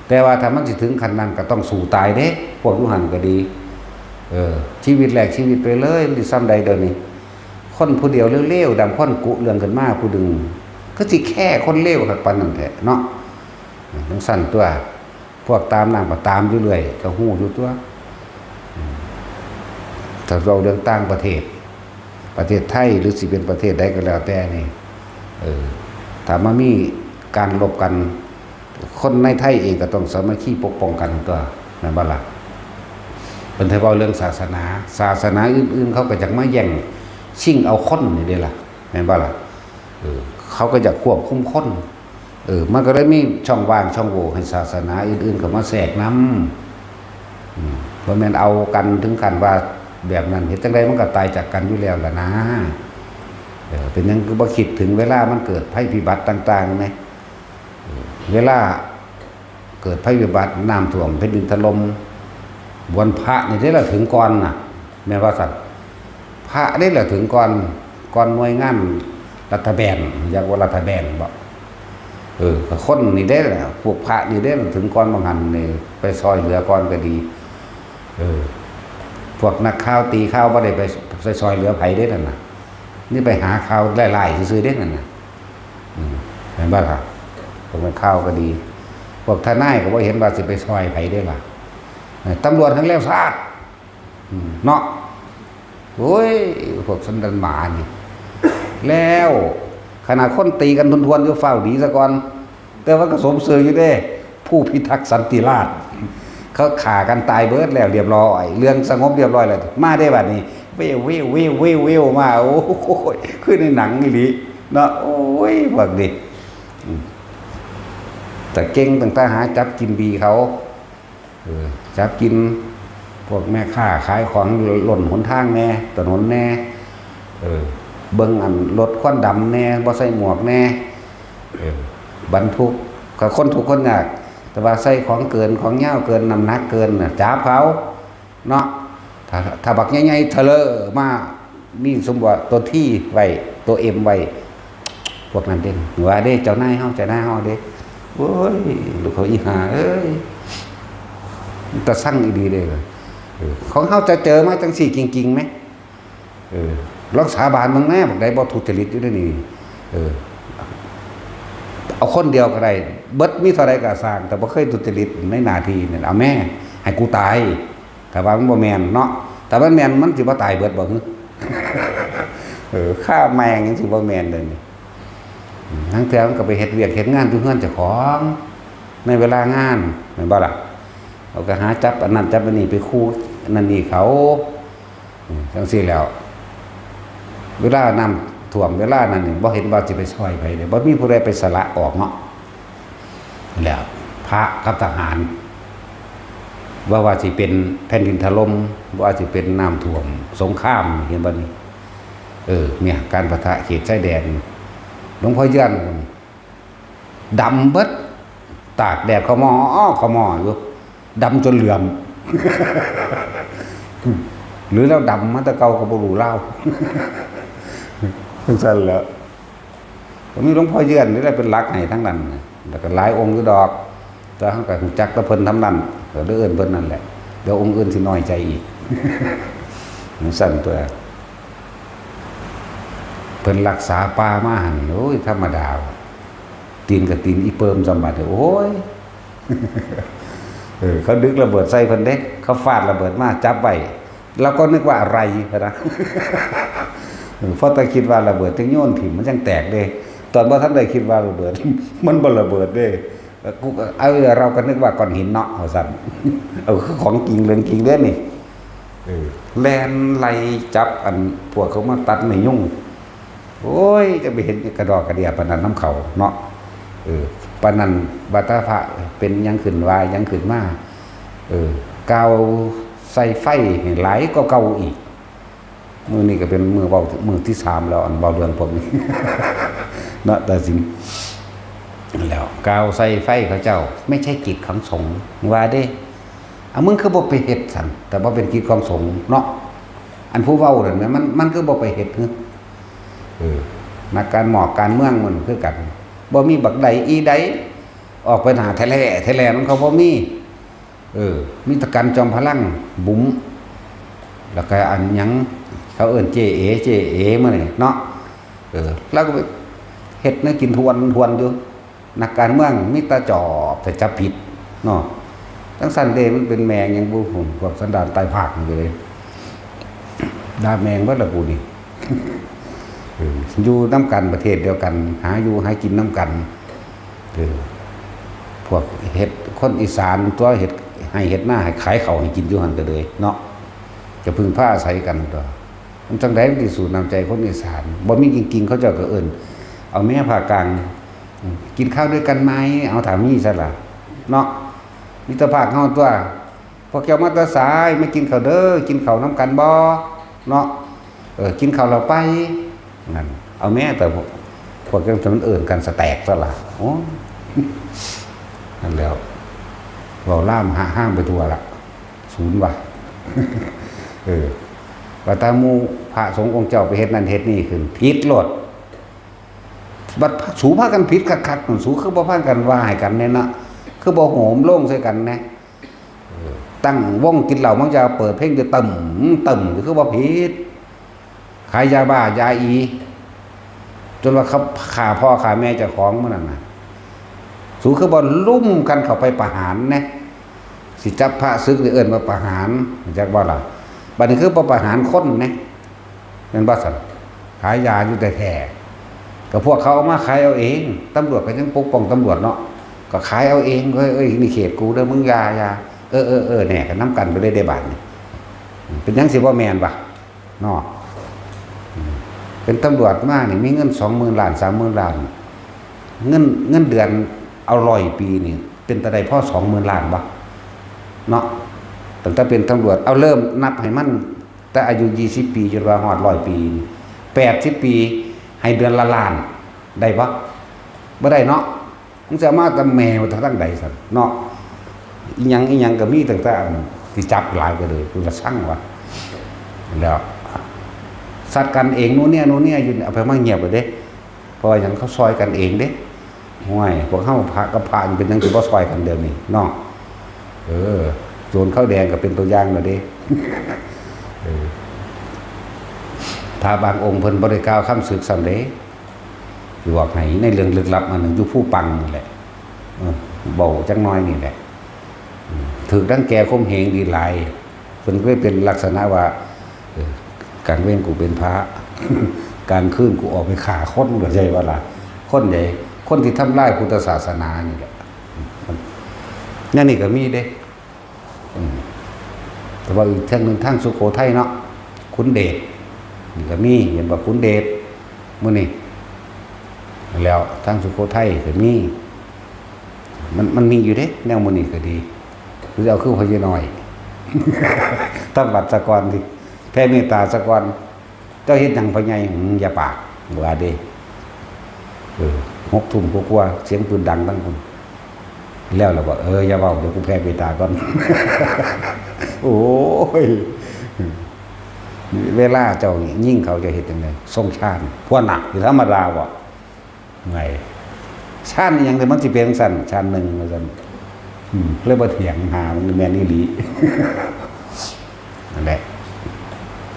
แต่ว่าถ้ามันสิถึงขั้นนั้นก็ต้องสู้ตายเด้ พวกอยู่หั่นก็ดี เออ ชีวิตแลกชีวิตไปเลย มันสิส่ำใดเดี๋ยวนี้ คนผู้เดียวเลวๆ ดำค้อนกุเรื่องขึ้นมาผู้หนึ่ง คือสิแค่คนเลวคักปานนั้นแท้เนาะ จั่งซั่นตัว พวกตามน้ำก็ตามอยู่เรื่อย ก็ฮู้อยู่ตัว ถ้าเว้าเรื่องต่างประเทศ ประเทศไทยหรือสิเป็นประเทศใดก็แล้วแต่นี่ เออ ถ้ามามีการรบกัน คนในไทยเองก็ต้องสามัคคีปกป้องกันตัว แม่นบ่ล่ะ เพิ่นถ้าเว้าเรื่องศาสนา ศาสนาอื่นๆ เขาก็จักมาแย่งชิงเอาคนนี่เด้ล่ะ แม่นบ่ล่ะ เออ เขาก็อยากควบคุมคน เออ มันก็เลยมีช่องว่างช่องโหว่ให้ศาสนาอื่นๆเข้ามาแทรกนำ อืม บ่แม่นเอากันถึงขั้นว่าแบบนั้น เฮ็ดจั่งใดมันก็ตายจากกันอยู่แล้วล่ะนะ เออ เป็นหยังคือบ่คิดถึงเวลามันเกิดภัยพิบัติต่างๆแหม เออ เวลาเกิดภัยพิบัติน้ำท่วมแผ่นดินถล่ม วันพระนี่เด้ล่ะถึงก่อนน่ะ แม่นว่าซั่น พระเด้ล่ะถึงก่อน ก่อนหน่วยงานรัฐแบน อยากว่ารัฐแบนบ่ เออ คนนี่เด้ล่ะ พวกพระนี่เด้ล่ะถึงก่อน บางหันนี่ไปซอยเหลือก่อนก็ดี เออ พวกนักข่าวตีข่าวบ่ได้ไป ไปซอยเหลือไผเด้นั่นน่ะ นี่ไปหาข่าวหลายๆซื่อๆเด้นั่นน่ะ อืม แม่นบ่ล่ะ พวกนักข่าวก็ดี พวกทนายก็บ่เห็นว่าสิไปซอยไผเด้ล่ะ เออ ตำรวจทั้งแล้วซาด อืม เนาะ โอ้ย พวกสันดานหมานี่ แล้วขนาดคนตีกันทวนๆอยู่ ฟ้าวดีซะก่อน แต่ว่าก็สมซื่ออยู่เด้ ผู้พิทักษ์สันติราษฎร์ เขาฆ่ากันตายเบิดแล้วเรียบร้อย เรื่องสงบเรียบร้อยแล้ว มาได้บัดนี้ เววเววเววเววเววมา โอ้ย คือในหนังอีหลีเนาะ โอ้ย พวกนี้ อืม แต่เก่งตั้งแต่หาจับกินดีเขา เออ จับกิน พวกแม่ค้าขายของล้นหนทางแน่ ถนนแน่ เออ เบิ่งอันรถควันดำแน่ บ่ใส่หมวกแน่ เออ บรรทุก ก็คนทุกข์คนยาก แต่ว่าใส่ของเกิน ของยาวเกิน น้ำหนักเกินน่ะ จับเขา เนาะ ถ้า ถ้าบักใหญ่ๆเถลอมา มีสมมุติว่าตัว T ไว้ ตัว M ไว้ พวกนั้นเด้ ว่าเด้ เจ้านายเฮา เจ้านายเฮาเด้ โอ้ย ลูกเขาอีห่าเอ้ย มันตาสั่งอีดีเลย เออ ของเฮาจะเจอมาจังซี่จริงๆไหม เออ ลองสาบานเบิ่งแหน่ บักใดบ่ทุจริตอยู่ในนี่ เออ เอาคนเดียวก็ได้ เบิดมีเท่าใดก็สร้าง แต่บ่เคยทุจริตในหน้าที่นั่น เอาแม่ ให้กูตาย ถ้าว่ามันบ่แม่นเนาะ ถ้ามันแม่น มันสิบ่ตายเบิดบ่ฮึ เออ ฆ่าแม่งยังสิบ่แม่นเลยนี่ อืม ลางเทื่อมันก็ไปเฮ็ดเวียกเฮ็ดงานอยู่เฮือนเจ้าของ ในเวลางาน แม่นบ่ล่ะ เขาก็หาจับอันนั้นจับอันนี้ไปคู่อันนั้นนี่เขา อืม จังซี่แล้ว เวลาน้ำท่วมเวลานั้นนี่ บ่เห็นว่าสิไปซอยไผเลย บ่มีผู้ใดไปสละออกเนาะ แล้วพระกับทหาร ว่าว่าสิเป็นแผ่นดินถล่ม ว่าสิเป็นน้ำท่วมสงคราม เห็นบ่นี่ เออ เนี่ย การปะทะเขตชายแดน หลวงพ่อเยือนดำเบิด ตากแดดขมอขมออยู่ ดำจนเหลือม หรือแล้วดำมาแต่เก่าก็บ่รู้ลาว จังซั่นแหล้ว ก็มีหลวงพ่อเยือนนี่แหละเป็นหลักให้ทั้งนั้น แล้วก็หลายองค์อยู่ดอก แต่เฮาก็รู้จักแต่เพิ่นทำนั้น ก็เลยเอิ้นเพิ่นนั่นแหละ เดี๋ยวองค์อื่นสิน้อยใจอีก จังซั่นตัว เพิ่นรักษาป่ามาหั่น โอ้ย ธรรมดา ตีนกับตีนอีเปิมสมบัติ โอ้ย เออ เขาดึกระเบิดใส่เพิ่นเด้ เขาฟาดระเบิดมาจับไว้ เราก็นึกว่าอะไรนะ เออ เพราะแต่คิดว่าระเบิดจึงโยนถิ่มมันจังแตกเด้ ตอนบ่ทันได้คิดว่าระเบิด มันบ่ระเบิดเด้ เออ กูก็ เออ เราก็นึกว่าก้อนหินเนาะ ว่าซั่น เออ คือของจริงเรื่องจริงเด้นี่ เออ แล่นไล่จับอันพวกเขามาตัดไม้ยุง โอ้ย จะไปเห็นกระดอกกระเดียปานนั้นนำเขาเนาะ เออ ปานนั้น บาดตาพระเป็นหยังขึ้น ว่าหยังขึ้นมา เออ กาวใส่ไฟให้หลายกว่าเก่าอีก มื้อนี้ก็เป็นมื้อเว้า มื้อที่สามแล้ว อันเว้าเรื่องพวกนี้ เนาะ ตาสิง แล้วกาวใส่ไฟเขาเจ้า ไม่ใช่กิจของสงฆ์ ว่าเด้ เอามึงคือบ่ไปเฮ็ดซั่น แต่บ่เป็นกิจของสงฆ์เนาะ อันผู้เว้านั่นแหม มัน มันคือบ่ไปเฮ็ด เออ นักการหมอกการเมืองมันคือกัน บ่มีบักใดอีใด ออกไปหน้าแท้แล่แท้แล่มันเขาบ่มี เออ มีแต่กันจอมพลัง บุ๋ม แล้วก็อันหยัง เขาเอิ้นเจเอ เจเอ มื้อนี้เนาะ เออ แล้วก็ไปเฮ็ดแนวกินทวนทวนอยู่ นักการเมืองมีแต่จอบแต่จับผิดเนาะ จังซั่นเด้ มันเป็นแม่งหยังบ่ฮู้ พวกสันดานตายพากนี่ก็เลย ด่าแม่งเบิดละกูนี่ เออ อยู่นำกันประเทศเดียวกัน หาอยู่หากินนำกัน เออ พวกเฮ็ด คนอีสานตัวเฮ็ดไฮ่เฮ็ดนา ให้ขายข้าวให้กินอยู่หั่นก็เลยเนาะ จะพึ่งพาอาศัยกันตัว มันจั่งใด๋มันสิสู้น้ำใจคนอีสาน บ่มีจริงๆ เขาเจ้าก็เอิ้น เอาแม่ภาคกลาง กินข้าวด้วยกันไหม เอาถามนี่ซะล่ะ เนาะ มิตรภาพเฮาตัว พวกเจ้ามาแต่ไส มากินข้าวเด้อ กินข้าวนำกันบ่ เนาะ เออ กินข้าวแล้วไป นั่น เอาแม่ แต่พวก พวกจั่งซั้นมันเอิ้นกันสแต็กซะล่ะ โอ้ นั่นแหล้ว เว้าลามหะห้างไปทั่วละ ศูนย์ว่ะ เออ ว่าแต่หมู่พระสงฆ์องค์เจ้าไปเฮ็ดนั่นเฮ็ดนี่ขึ้น ผิดโลด บัดสูพากันผิดคักๆ นั่น สูคือบ่พากันว่าให้กันแน่นะ คือบ่โหมโลงใส่กันแน่ เออ ตั้งวงกินเหล้าเมายา เปิดเพลงอยู่ตึ้มตึ้ม คือบ่ผิด ขายยาบ้ายาอี จนว่าเขาฆ่าพ่อฆ่าแม่เจ้าของหมู่นั่นน่ะ สูคือบ่ลุมกันเข้าไปประหารแน่ สิจับพระสึกนี่เอิ้นว่าประหาร จักบ่ล่ะ บัดนี้คือบ่ประหารคนแน่ แม่นบ่ซั่น ขายยาอยู่แท้ๆ ก็พวกเขาเอามาขายเอาเอง ตำรวจก็ยังปกป้องตำรวจเนาะ ก็ขายเอาเอง เอ้ย เอ้ย นี่เขตกูเด้อ มึงอย่า อย่า เออ เออ เออ แหน่ ก็นำกันไปเลยเด้บาดนี้ เป็นหยังสิบ่แม่นวะ เนาะ เป็นตำรวจมานี่มีเงินสองหมื่นล้าน สามหมื่นล้าน เงิน เงินเดือนเอาร้อยปีนี่ เป็นตาได้พอสองหมื่นล้านบ่ เนาะ ตั้งแต่เป็นตำรวจ เอาเริ่มนับให้มัน แต่อายุยี่สิบปีจนว่าฮอดร้อยปี แปดสิบปี ให้เดือนละล้าน ได้บ่ บ่ได้เนาะ มึงสิเอามาแต่แม่ว่าทางใด๋ซั่นเนาะ อีหยังอีหยังก็มีตั้งแต่อันที่จับหลายก็เลย กูละซังวะ แล้ว สัตว์กันเอง นู่นเนี่ย นู่นเนี่ย อยู่ เอาไปมาเงียบเลยเด้ เพราะว่าหยัง เขาซอยกันเองเด้ ห้วย พวกเฮาพระกับพระนี่เป็นหยังสิบ่ซอยกันเดี๋ยวนี้เนาะ เออ โจรข้าวแดงก็เป็นตัวอย่างแล้วเด้ เออ พระบางองค์เพิ่นบ่ได้กล่าวคำสึกซ้ำเด้ สิบอกให้ในเรื่องลึกลับอันหนึ่ง อยู่ภูปังนี่แหละ เออ เว้าจักหน่อยนี่แหละ อืม ถูกรังแกข่มเหงดีหลาย เพิ่นก็เลยเป็นลักษณะว่า เออ กลางเว็นกูเป็นพระ กลางคืนกูออกไปฆ่าคน เข้าใจบ่ล่ะ คนใด คนที่ทำลายพุทธศาสนานี่แหละ แนวนี้ก็มีเด้ อืม แต่ว่าอีกเทื่องหนึ่งทางสุโขทัยเนาะ ขุนเดช นี่ก็มี เห็นบ่ ขุนเดช มื้อนี้ แล้วทางสุโขทัยก็มี มัน มันมีอยู่เด้ แนวมื้อนี้ก็ดี คือเอาคือพ่อใหญ่น้อย ทำบัตรซะก่อนสิ แผ่เมตตาซะก่อน เจ้าเฮ็ดหยังพ่อใหญ่ อืม อย่าปาก ว่าเด้ เออ หกทุ่มกว่าๆ เสียงปืนดังทั้งคน แล้วล่ะบ่ เออ อย่าเว้า เดี๋ยวกูแผ่เมตตาก่อน โอ้ย เวลาเจ้านี่ยิงเขาจะเฮ็ดจั่งใด ทรงฌาน พวกหนัก สิธรรมดาบ่ ไง ฌานอีหยังเด้ มันสิเป็นจั่งซั้น ฌานหนึ่งว่าซั่น อืม เลยบ่เถียง หามันแม่นอีหลี นั่นแหละ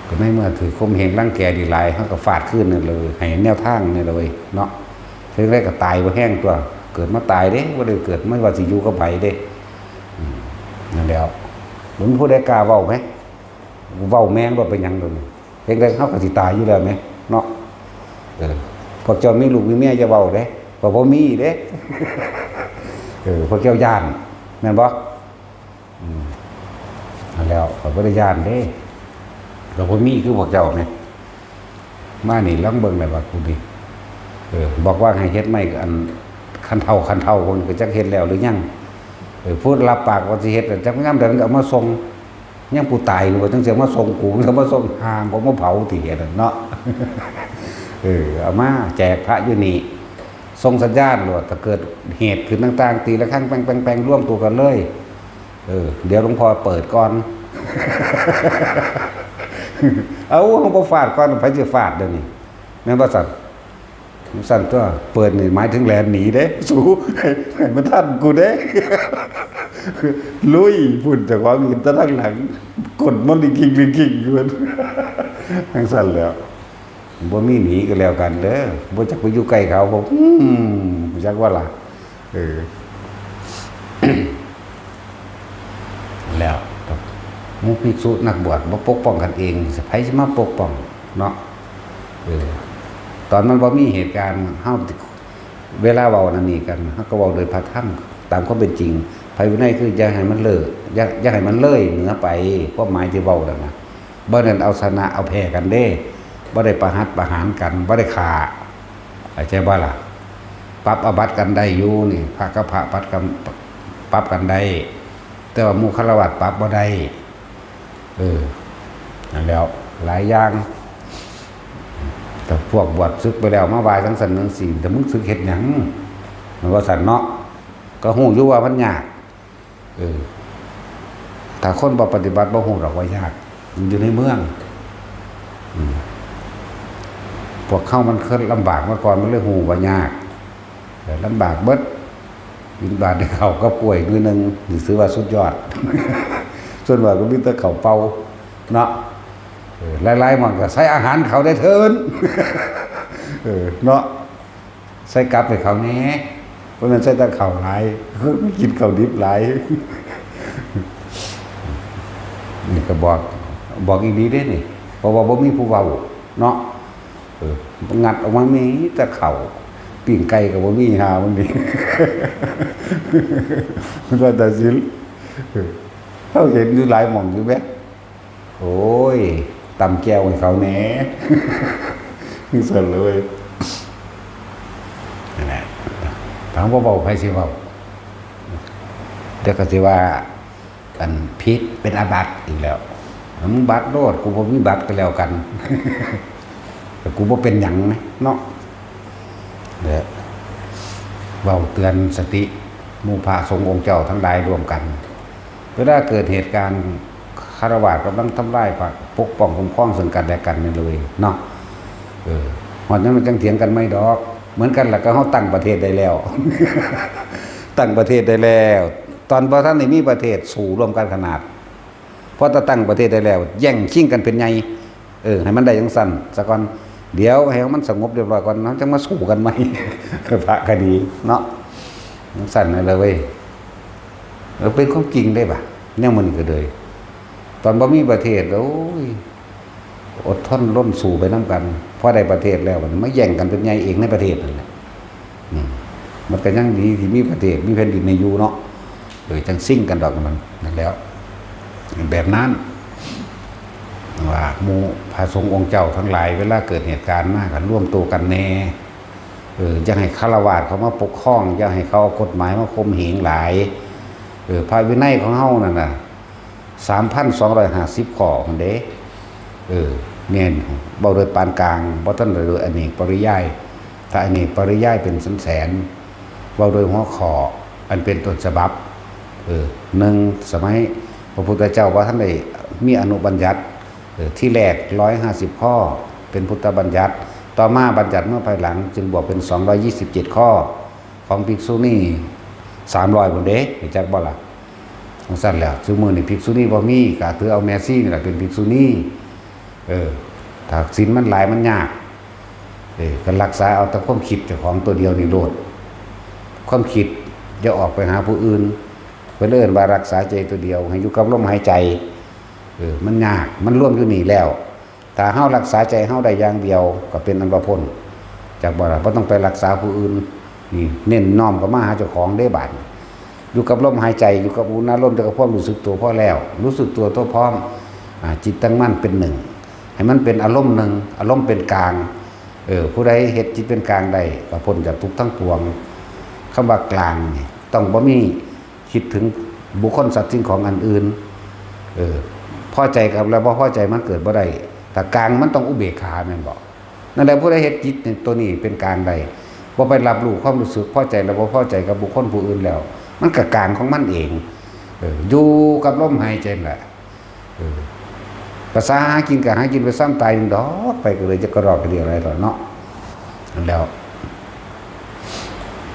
ก็ในเมื่อถืกข่มเหงรังแกดีหลาย เฮาก็ฟาดคืนนั่นเลย ให้แนวทางนี่เลยเนาะ เพิ่นได้ก็ตายบ่แฮงตัว เกิดมาตายเด้ บ่ได้เกิดมาว่าสิอยู่กับไผเด้ อืม นั่นแหล้ว มันผู้ใดกล้าเว้าไหม เว้าแม่งว่าเป็นหยังโดน เพียงแต่เฮาก็สิตายอยู่แล้วแหม เนาะ เออ พวกเจ้ามีลูกมีเมียอย่าเว้าเด้ เพราะบ่มีเด้ เออ พวกเจ้าย้าน แม่นบ่ อืม นั่นแหล้ว ข้อยบ่ได้ย้านเด้ ก็บ่มีคือพวกเจ้าแหม มานี่ลองเบิ่งแหละว่ากูนี่ เออ บอกว่าให้เฮ็ดไม้อัน คันเฒ่า คันเฒ่า คนก็จักเฮ็ดแล้วหรือยัง เออ ผู้รับปากว่าสิเฮ็ด จักยามใดมันเอามาส่ง ยังผู้ตายอยู่ว่าจั่งสิเอามาส่งกู มันเอามาส่งห่าง บ่มาเผาติเฮ็ดนั่นเนาะ เออ เอามาแจกพระอยู่นี่ ส่งสัญญาณโลด ถ้าเกิดเหตุขึ้นต่างๆ ตีระฆังแปงๆๆ รวมตัวกันเลย เออ เดี๋ยวหลวงพ่อเปิดก่อน เอา หลวงพ่อฟาดก่อน ไผสิฟาดเดี๋ยวนี้ แม่นบ่ซั่น ซั่นตัว เปิดนี่หมายถึงแล่นหนีเด้ สู ให้มันทันกูเด้ ลุย พุ้น เจ้าของยืนแต่ทางหลัง ก้นมันลิงกิงลิงกิงอยู่ จั่งซั้นแหล้ว บ่มีหนีก็แล้วกันเด้อ บ่จักไปอยู่ใกล้เขา บ่ อืม จักว่าล่ะ เออ แล้ว หมู่ภิกษุนักบวชบ่ปกป้องกันเอง ไผสิมาปกป้องเนาะ เออ ตอนมันบ่มีเหตุการณ์ เฮา เวลาเว้านั่นนี่กัน เฮาก็เว้าโดยพระธรรม ตามความเป็นจริง พระวินัยคืออย่าให้มันเลอะ อย่า อย่าให้มันเลยเหนือไป ความหมายที่เว้านั่นน่ะ บ่แม่นเอาชนะเอาแพ้กันเด้ บ่ได้ประหัตประหารกัน บ่ได้ฆ่า เข้าใจบ่ล่ะ ปรับอาบัติกันได้อยู่นี่ พระกับพระปรับกัน ปรับกันได้ แต่ว่าหมู่ฆราวาสปรับบ่ได้ เออ นั่นแหล้ว หลายอย่าง แต่พวกบวชสึกไปแล้วมาว่าจั่งซั่นจั่งซี้ แต่มึงสึกเฮ็ดหยัง มันว่าซั่นเนาะ ก็ฮู้อยู่ว่ามันยาก เออ ถ้าคนบ่ปฏิบัติบ่ฮู้ดอกว่ายาก มันอยู่ในเมือง อืม พวกเฮามันเคยลำบากมาก่อน มันเลยฮู้ว่ายาก แต่ลำบากเบิด กินบาตรได้ข้าวกับกล้วยหน่วยหนึ่ง นี่ถือว่าสุดยอด ส่วนมากก็มีแต่ข้าวเปล่า เนาะ เออ หลายๆหม่องก็ใส่อาหารเขาได้เทิน เออ เนาะ ใส่กับให้เขาแหน่ บ่แม่นใส่แต่ข้าวหลาย กินข้าวดิบหลาย นี่ก็บอก บอกอีหลีเด้นี่ เพราะว่าบ่มีผู้เว้า เนาะ เออ งัดออกมามีแต่ข้าว ปิ้งไก่ก็บ่มี หามันนี่ มันว่าตัดสิน เออ เฮาเห็นอยู่หลายหม่องอยู่แหม โอ้ย ตำแจ่วให้เขาแหน่ จั่งซั่นเลย นั่นแหละ ถามว่าเว้า ไผสิเว้า แต่ก็สิว่า อันผิดเป็นอาบัติอีกแล้ว มึงบัตรโลด กูบ่มีบัตรก็แล้วกัน แต่กูบ่เป็นหยังนะเนาะ เด้อ เว้าเตือนสติหมู่พระสงฆ์องค์เจ้าทั้งหลายร่วมกัน เวลาเกิดเหตุการณ์ฆราวาสกำลังทำลายพระ ปกป้องคุ้มครองซึ่งกันและกันนี่เลยเนาะ เออ ฮอดนั้นมันจั่งเถียงกันใหม่ดอก เหมือนกันล่ะ ก็เฮาตั้งประเทศได้แล้ว ตั้งประเทศได้แล้ว ตอนบ่ทันได้มีประเทศสู้ร่วมกันขนาด พอตั้งประเทศได้แล้ว แย่งชิงกันเป็นใหญ่ เออ ให้มันได้จั่งซั่นซะก่อน เดี๋ยวให้มันสงบเรียบร้อยก่อน เฮาจั่งมาสู้กันใหม่ พระคดีเนาะ จั่งซั่นนั่นแหละเว้ย เออ เป็นความจริงได้ปะ แนวมันก็เลย ตอนบ่มีประเทศ โอ้ย อดทนล้มสู้ไปนำกัน พอได้ประเทศแล้ว มันมาแย่งกันเป็นใหญ่เองในประเทศนั่นแหละ อืม มันก็ยังดีที่มีประเทศ มีแผ่นดินให้อยู่เนาะ เออ จั่งซิ่งกันดอกมัน นั่นแหล้ว แบบนั้น ว่าหมู่พระสงฆ์องค์เจ้าทั้งหลาย เวลาเกิดเหตุการณ์มาก็รวมตัวกันแหน่ เออ อย่าให้ฆราวาสเขามาปกครอง อย่าให้เขาเอากฎหมายมาข่มเหงหลาย เออ พระวินัยของเฮานั่นน่ะ สามพันสองร้อยห้าสิบข้อหั้นเด้ เออ แม่น เว้าโดยปานกลาง บ่ทันได้โดยอเนกปริยาย ถ้าอเนกปริยายเป็นแสนๆ เว้าโดยหัวข้ออันเป็นต้นฉบับ เออ หนึ่ง สมัยพระพุทธเจ้าบ่ทันได้มีอนุบัญญัติ เออ ที่แรกร้อยห้าสิบข้อ เป็นพุทธบัญญัติ ต่อมาบัญญัติเมื่อภายหลังจึงบวกเป็นสองร้อยยี่สิบเจ็ดข้อ ของภิกษุณีสามร้อยพุ้นเด้ รู้จักบ่ล่ะ? จั่งซั่นแหล้ว ซุมื้อนี้ภิกษุณีบ่มี ก็ถือเอาแม่ชีนี่ล่ะเป็นภิกษุณี เออ ถ้าศีลมันหลายมันยาก เออ ก็รักษาเอาแต่ความคิดเจ้าของตัวเดียวนี่โลด ความคิดอย่าออกไปหาผู้อื่น เพิ่นเอิ้นว่ารักษาใจตัวเดียว ให้อยู่กับลมหายใจ เออ มันยาก มันรวมอยู่นี่แล้ว ถ้าเฮารักษาใจเฮาได้อย่างเดียว ก็เป็นอันว่าพ้น จักบ่ล่ะ บ่ต้องไปรักษาผู้อื่น นี่เน้นน้อมเข้ามาหาเจ้าของเด้บาดนี้ อยู่กับลมหายใจ อยู่กับอุณาโลม อยู่กับความรู้สึกตัวพอแล้ว รู้สึกตัวทั่วพร้อม อ่า จิตตั้งมั่นเป็นหนึ่ง ให้มันเป็นอารมณ์หนึ่ง อารมณ์เป็นกลาง เออ ผู้ใดเฮ็ดจิตเป็นกลางได้ ก็พ้นจากทุกข์ทั้งปวง คำว่ากลางนี่ ต้องบ่มีคิดถึงบุคคลสัตว์สิ่งของอันอื่น เออ พอใจกับและบ่พอใจมันเกิดบ่ได้ ถ้ากลางมันต้องอุเบกขาแม่นบ่? นั่นแหละ ผู้ใดเฮ็ดจิตนี่ ตัวนี้เป็นกลางได้ บ่ไปรับรู้ความรู้สึกพอใจและบ่พอใจกับบุคคลผู้อื่นแล้ว มันก็กลางของมันเอง เออ อยู่กับลมหายใจนั่นแหละ เออ ภาษาหากินก็หากินไปซ้ำตายมันดอก ไปก็เลยจะกระดอกกระเดียอะไรต่อเนาะ นั่นแหล้ว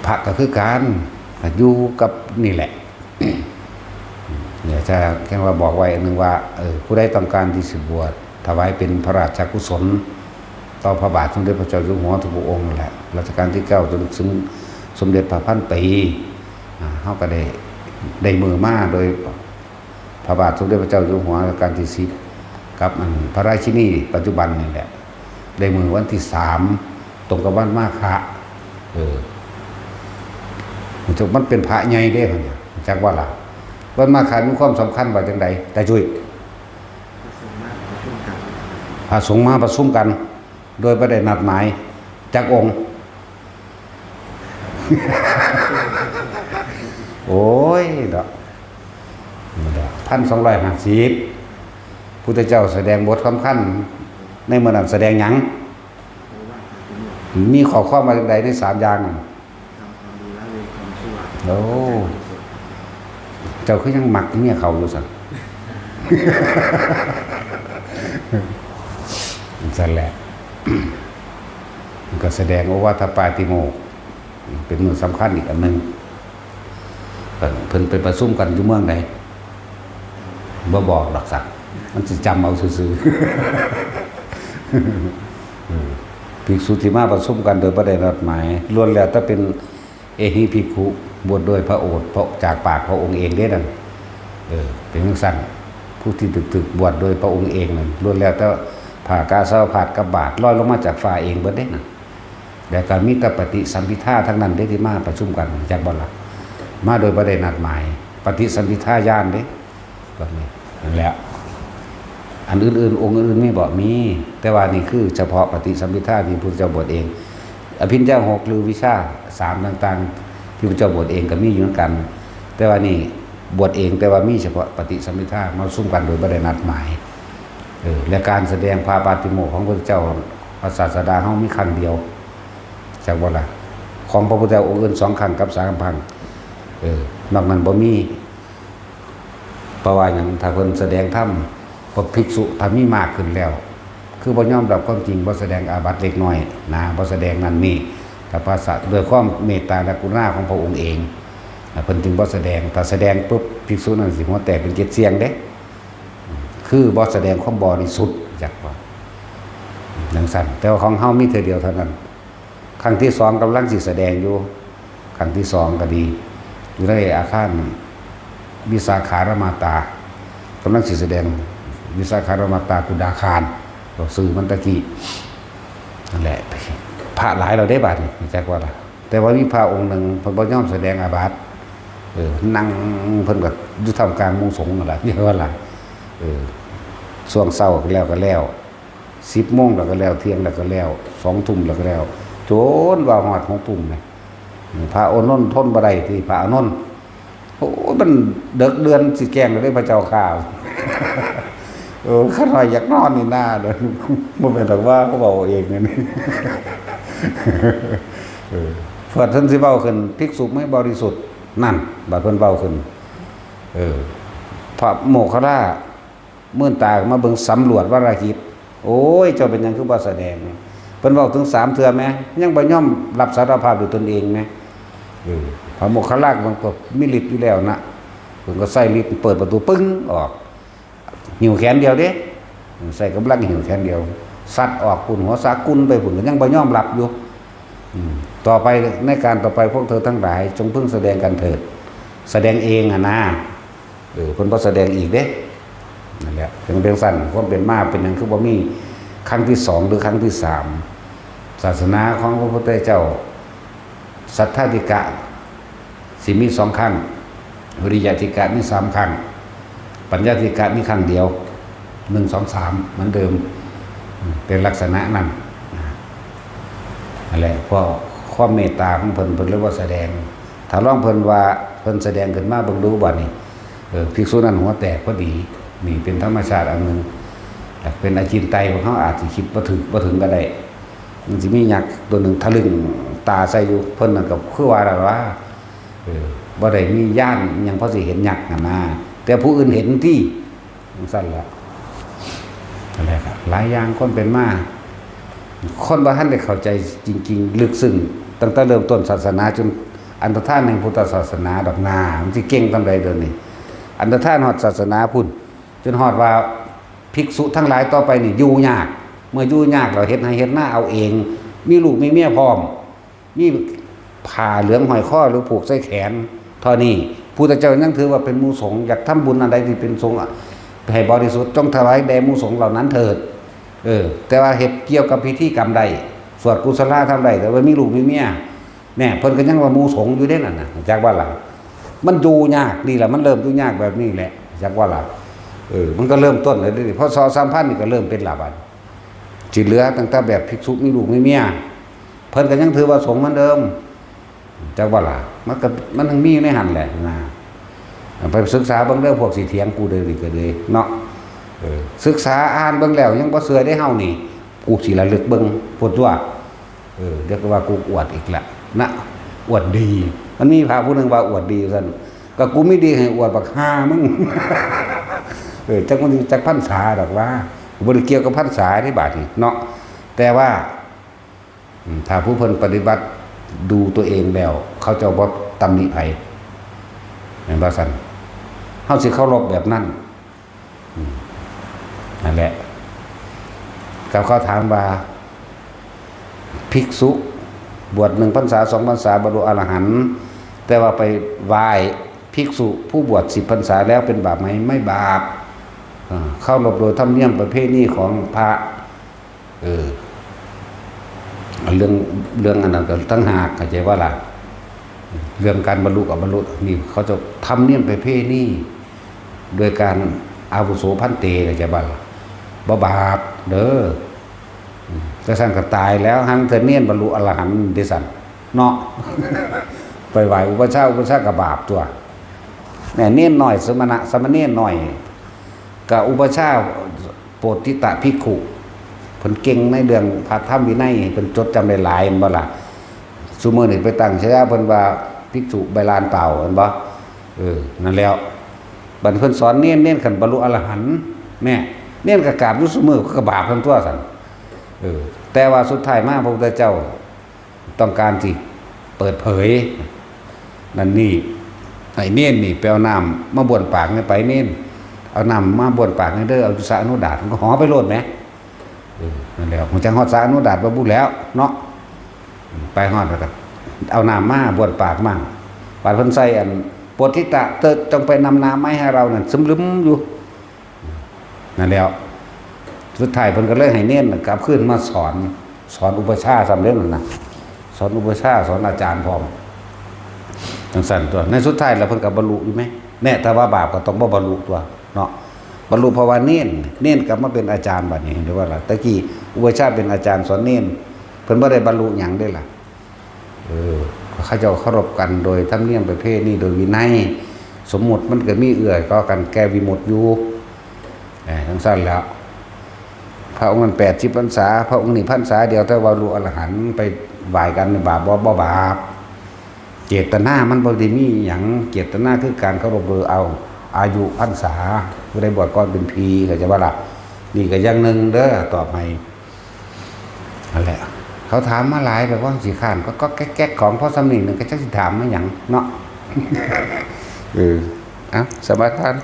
พระก็คือกัน ก็อยู่กับนี่แหละ เนี่ย ถ้าแค่ว่าบอกไว้อันหนึ่งว่า เออ ผู้ใดต้องการที่สิบวช ถวายเป็นพระราชกุศล ต่อพระบาทสมเด็จพระเจ้าอยู่หัวทุกพระองค์นั่นแหละ รัชกาลที่เก้าจนถึงสมเด็จพระพันปี อ่า เฮาก็ได้ ได้มือมาโดยพระบาทสมเด็จพระเจ้าอยู่หัวรัชกาลที่สิบ กับอันพระราชินีปัจจุบันนี่แหละ ได้มือวันที่สาม ตรงกับวันมาฆะ เออ มันจะ มันเป็นพระใหญ่เด้ มันเนี่ย จักว่าล่ะ วันมาฆะมีความสำคัญว่าจังใด ตาจุ้ย พระสงฆ์มาประชุม พระสงฆ์มาประชุมกัน โดยบ่ได้นัดหมาย จักองค์ โอ้ยเนาะ พันสองร้อยห้าสิบ พุทธเจ้าแสดงบทสำคัญ ในมื้อนั้นแสดงหยัง มีข้อความว่าจั่งใดในสามอย่างนั้น โอ้ เจ้าคือยังมักเมียเขาอยู่ซั่น ซั่นแหละ มันก็แสดงโอวาทปาติโมกข์ เป็นมื้อสำคัญอีกอันหนึ่ง เพิ่น เพิ่นไปประชุมกันอยู่เมืองใด บ่บอกดอกสัก มันสิจำเอาซื่อๆ เออ ภิกษุที่มาประชุมกันโดยบ่ได้นัดหมาย ล้วนแล้วแต่เป็น เอหิภิกขุ บวชโดยพระโอษฐ์ พระ จากปากพระองค์เองเด้นั่น เออ เป็นจั่งซั่น ผู้ที่ถูกๆ บวชโดยพระองค์เองนั่น ล้วนแล้วแต่ผ้ากาสาวพัสตร์กับบาตรลอยลงมาจากฟ้าเองเบิดเด้นั่น แล้วก็มีแต่ปฏิสัมภิทาทั้งนั้นเด้ที่มาประชุมกัน จักบ่ล่ะ มาโดยบ่ได้นัดหมาย ปฏิสัมภิทาญาณเด้ แบบนี้ นั่นแหละ อันอื่นๆ องค์อื่นๆ มีบ่ มี แต่ว่านี่คือเฉพาะปฏิสัมภิทาที่พุทธเจ้าบวชเอง อภิญญาหก หรือวิชาสามต่างๆ ที่พุทธเจ้าบวชเองก็มีอยู่เหมือนกัน แต่ว่านี่บวชเอง แต่ว่ามีเฉพาะปฏิสัมภิทามาประชุมกันโดยบ่ได้นัดหมาย เออ และการแสดงพระปาติโมกข์ของพระพุทธเจ้า พระศาสดาเฮามีครั้งเดียว จักบ่ล่ะ ของพระพุทธเจ้าองค์อื่นสองครั้งกับสามครั้ง เออ นอกนั้นบ่มี เพราะว่าหยัง ถ้าเพิ่นแสดงธรรม พวกภิกษุถ้ามีมากขึ้นแล้ว คือบ่ยอมรับความจริง บ่แสดงอาบัติเล็กน้อยนะ บ่แสดงนั่นนี่ แต่ภาษา ด้วยความเมตตาและกรุณาของพระองค์เอง เพิ่นจึงบ่แสดง ถ้าแสดงปุ๊บ ภิกษุนั้นสิหัวแตกเป็นเกล็ดเสี้ยงเด้ คือบ่แสดงความบริสุทธิ์ จักว่าจั่งซั่น แต่ว่าของเฮามีเทื่อเดียวเท่านั้น ครั้งที่สองกำลังสิแสดงอยู่ ครั้งที่สองก็ดี อยู่ในอาคารวิสาขารมาตา กำลังสิแสดงวิสาขารมาตากุดาคาร ก็ชื่อมันตะกี้ นั่นแหละ พระหลายแล้วเด้บัดนี้ จักว่าล่ะ แต่ว่ามีพระองค์หนึ่งเพิ่นบ่ยอมแสดงอาบัติ เออ นั่งเพิ่นก็อยู่ท่ามกลางหมู่สงฆ์นั่นล่ะ เรียกว่าล่ะ เออ ช่วงเช้าก็แล้วก็แล้ว สิบโมงแล้วก็แล้ว เที่ยงแล้วก็แล้ว สองทุ่มแล้วก็แล้ว จนว่าฮอดหกทุ่มแหม พระอานนท์ทนบ่ได้ติ พระอานนท์ โอ้ย มันเดิกเดือนสิแกล้งแล้วเด้พระเจ้าข้า เออ ข้าน้อยอยากนอนนี่นาเด้อ บ่แม่นดอกว่าเขาเว้าเองนั่น เออ เพิ่นสิเว้าขึ้น ภิกษุไม่บริสุทธิ์ นั่น บัดเพิ่นเว้าขึ้น เออ พระโมคคัลลา มื่นตามาเบิ่ง สำรวจวรหิต โอ้ย เจ้าเป็นหยังคือบ่แสดง เพิ่นเว้าถึงสามเทื่อแหม ยังบ่ยอมรับสารภาพด้วยตนเองแหม เออ พระโมคคัลลามันก็มีฤทธิ์อยู่แล้วนะ เพิ่นก็ใช้ฤทธิ์เปิดประตูปึ้งออก หิ้วแขนเดียวเด้ ใช้กำลังหิ้วแขนเดียว ซัดออกพุ้น หัวสากุนไปพุ้น ก็ยังบ่ยอมรับอยู่ อืม ต่อไป ในการต่อไปพวกเธอทั้งหลายจงพึงแสดงกันเถิด แสดงเองอะนะ เออ เพิ่นบ่แสดงอีกเด้ นั่นแหละ ถึงเป็นสั้น ความเป็นมาเป็นหยังคือบ่มีครั้งที่สองหรือครั้งที่สาม ศาสนาของพระพุทธเจ้า สัทธาธิกะ สิมีสองครั้ง วิริยะธิกะมีสามครั้ง ปัญญาธิกะมีครั้งเดียว หนึ่ง สอง สาม เหมือนเดิม เป็นลักษณะนั้น นั่นแหละ เพราะความเมตตาของเพิ่น เพิ่นเลยบ่แสดง ถ้าลองเพิ่นว่า เพิ่นแสดงขึ้นมาเบิ่งดูบัดนี้ เออ ภิกษุนั้นหัวแตกพอดี นี่เป็นธรรมชาติอันหนึ่ง แต่เป็นอจินไตย พวกเขาอาจสิคิดบ่ถึง บ่ถึงก็ได้ มันสิมียักษ์ตัวหนึ่งทะลึ่งตาใส่อยู่ เพิ่นนั่นก็คือว่าแล้วว่า เออ บ่ได้มีญาณอิหยังพอสิเห็นยักษ์หั่นนะ แต่ผู้อื่นเห็นติ จั่งซั่นล่ะ นั่นแหละครับ หลายอย่างคนเป็นมา คนบ่ทันได้เข้าใจจริงๆ ลึกซึ้ง ตั้งแต่เริ่มต้นศาสนาจนอันตรธานแห่งพุทธศาสนาดอกนา มันสิเก่งส่ำใดเดี๋ยวนี้ อันตรธานฮอดศาสนาพุ้น จนฮอดว่าภิกษุทั้งหลายต่อไปนี่อยู่ยาก เมื่ออยู่ยากแล้วเฮ็ดไฮ่เฮ็ดนาเอาเอง มีลูกมีเมียพร้อม มีผ้าเหลืองห้อยคอหรือผูกใส่แขน เท่านี้ พุทธเจ้ายังถือว่าเป็นหมู่สงฆ์ อยากทำบุญอันใดที่เป็นสงฆ์ ให้บริสุทธิ์ จงถวายแด่หมู่สงฆ์เหล่านั้นเถิด เออ แต่ว่าเฮ็ดเกี่ยวกับพิธีกรรมได้ สวดกุศลธรรมได้ แต่ว่ามีลูกมีเมีย แน่ เพิ่นก็ยังว่าหมู่สงฆ์อยู่เด้นั่นน่ะ จักว่าล่ะ มันอยู่ยาก นี่แหละ มันเริ่มอยู่ยากแบบนี้แหละ จักว่าล่ะ เออ มันก็เริ่มต้นแล้วเด้ พ.ศ. สามพันนี่ก็เริ่มเป็นละบัด ที่เหลือตั้งแต่แบบภิกษุมีลูกมีเมีย เพิ่นก็ยังถือว่าสงฆ์เหมือนเดิม จักว่าล่ะ มันก็ มันยังมีอยู่ในหั่นแหละนะ ไปศึกษาเบิ่งเด้อ พวกสิเถียงกูเด้อนี่ก็เลยเนาะ เออ ศึกษาอ่านเบิ่งแล้วยังบ่เชื่อเด้เฮานี่ กูสิระลึกเบิ่ง พุ้นตั๊ว เออ เดี๋ยวก็ว่ากูอวดอีกละนะ อวดดี มันมีพระผู้หนึ่งว่าอวดดีซั่น ก็กูมีดีให้อวดบักห่ามึง เออ จักมันจักพรรษาดอกว่า บ่ได้เกี่ยวกับพรรษาเด้บาดนี้เนาะ แต่ว่า อืม ถ้าผู้เพิ่นปฏิบัติดูตัวเองแล้ว เขาเจ้าบ่ตำหนิไผ แม่นบ่ซั่น เฮาสิเคารพแบบนั้น อืม นั่นแหละ กับเขาถามว่า ภิกษุบวชหนึ่งพรรษาสองพรรษาบรรลุอรหันต์ แต่ว่าไปไหว้ภิกษุผู้บวชสิบพรรษาแล้วเป็นบาปไหม ไม่บาป อ่า เคารพโดยธรรมเนียมประเพณีของพระ เออ เรื่อง เรื่องอันนั้นก็ต่างหาก เข้าใจว่าล่ะ เรื่องการบรรลุกับบรรลุนี่เขาจะธรรมเนียมประเพณี โดยการอาวุโสพันเต เข้าใจบ่ล่ะ บ่บาปเด้อ อืม แต่ซั่นก็ตายแล้ว หั้นแต่เณรบรรลุอรหันต์เด้ซั่นเนาะ ไปไหว้อุปัชฌาย์ อุปัชฌาย์ก็บาปตั๊ว แม่เณรน้อย สมณะ สามเณรน้อย ก็อุปัชฌาย์โปธิตะภิกขุ เพิ่นเก่งในเรื่องพระธรรมวินัย เพิ่นจดจำได้หลาย แม่นบ่ล่ะ ซุมื้อนี้ไปตั้งฉายาเพิ่นว่าภิกษุใบลานเปล่า แม่นบ่ เออ นั่นแล้ว บัดเพิ่นสอนเณร เณรคันบรรลุอรหันต์ แม่ เณรก็กราบอยู่ซุมื้อ ก็บาปซั่นตั๊วซั่น เออ แต่ว่าสุดท้ายมาพระพุทธเจ้า ต้องการสิเปิดเผย นั่นนี่ ให้เณรนี่ไปเอาน้ำมาบ้วนปากแหน่ไป เณร เอาน้ำมาบ้วนปากแหน่เด้อ เอาอยู่สระอโนดาต มันก็หอไปโลดแหม เออ นั่นแหละ มันจั่งฮอดสระอโนดาตบ่บุแล้วเนาะ ไปฮอดแล้วก็เอาน้ำมาบ้วนปากมั่ง บาดเพิ่นใส่อัน โปธิตะ เธอจงไปนำน้ำมาให้เรานั่น ซึมลึมอยู่ นั่นแล้ว สุดท้ายเพิ่นก็เลยให้เณรน่ะกลับคืนมาสอน สอนอุปัชฌาย์ซ้ำเด้นั่นน่ะ สอนอุปัชฌาย์ สอนอาจารย์พร้อม จั่งซั่นตั๊ว ในสุดท้ายแล้วเพิ่นก็บรรลุอยู่แหม แน่ แต่ว่าบาปก็ต้องบ่บรรลุตั๊วเนาะ บรรลุเพราะว่าเณร เณรกลับมาเป็นอาจารย์บัดนี้ เห็นบ่ล่ะ แต่กี้อุปัชฌาย์เป็นอาจารย์สอนเณร เพิ่นบ่ได้บรรลุหยังเด้ล่ะ เออ เขาเจ้าเคารพกันโดยธรรมเนียมประเพณี โดยวินัย สมมุติมันก็มีเอื้อต่อกัน แก่วิมุตติอยู่ เออ จั่งซั่นแหล้ว พระองค์นั้นแปดสิบพรรษา พระองค์นี้พรรษาเดียว แต่ว่าบรรลุอรหันต์ ไปไหว้กันนี่บาปบ่ บ่บาป เจตนามันบ่ได้มีหยัง เจตนาคือการเคารพโดยเอาอายุพรรษา ผู้ใดบวชก่อนเป็นพี เข้าใจบ่ล่ะ นี่ก็อย่างหนึ่งเด้อ ตอบให้ นั่นแหละ เขาถามมาหลาย แบบว่าสิค้านก็ ก็แก๊กๆ ของพ่อสำนีหนึ่ง ก็จักสิถามมาหยังเนาะ เออ เอ้า สมาทาน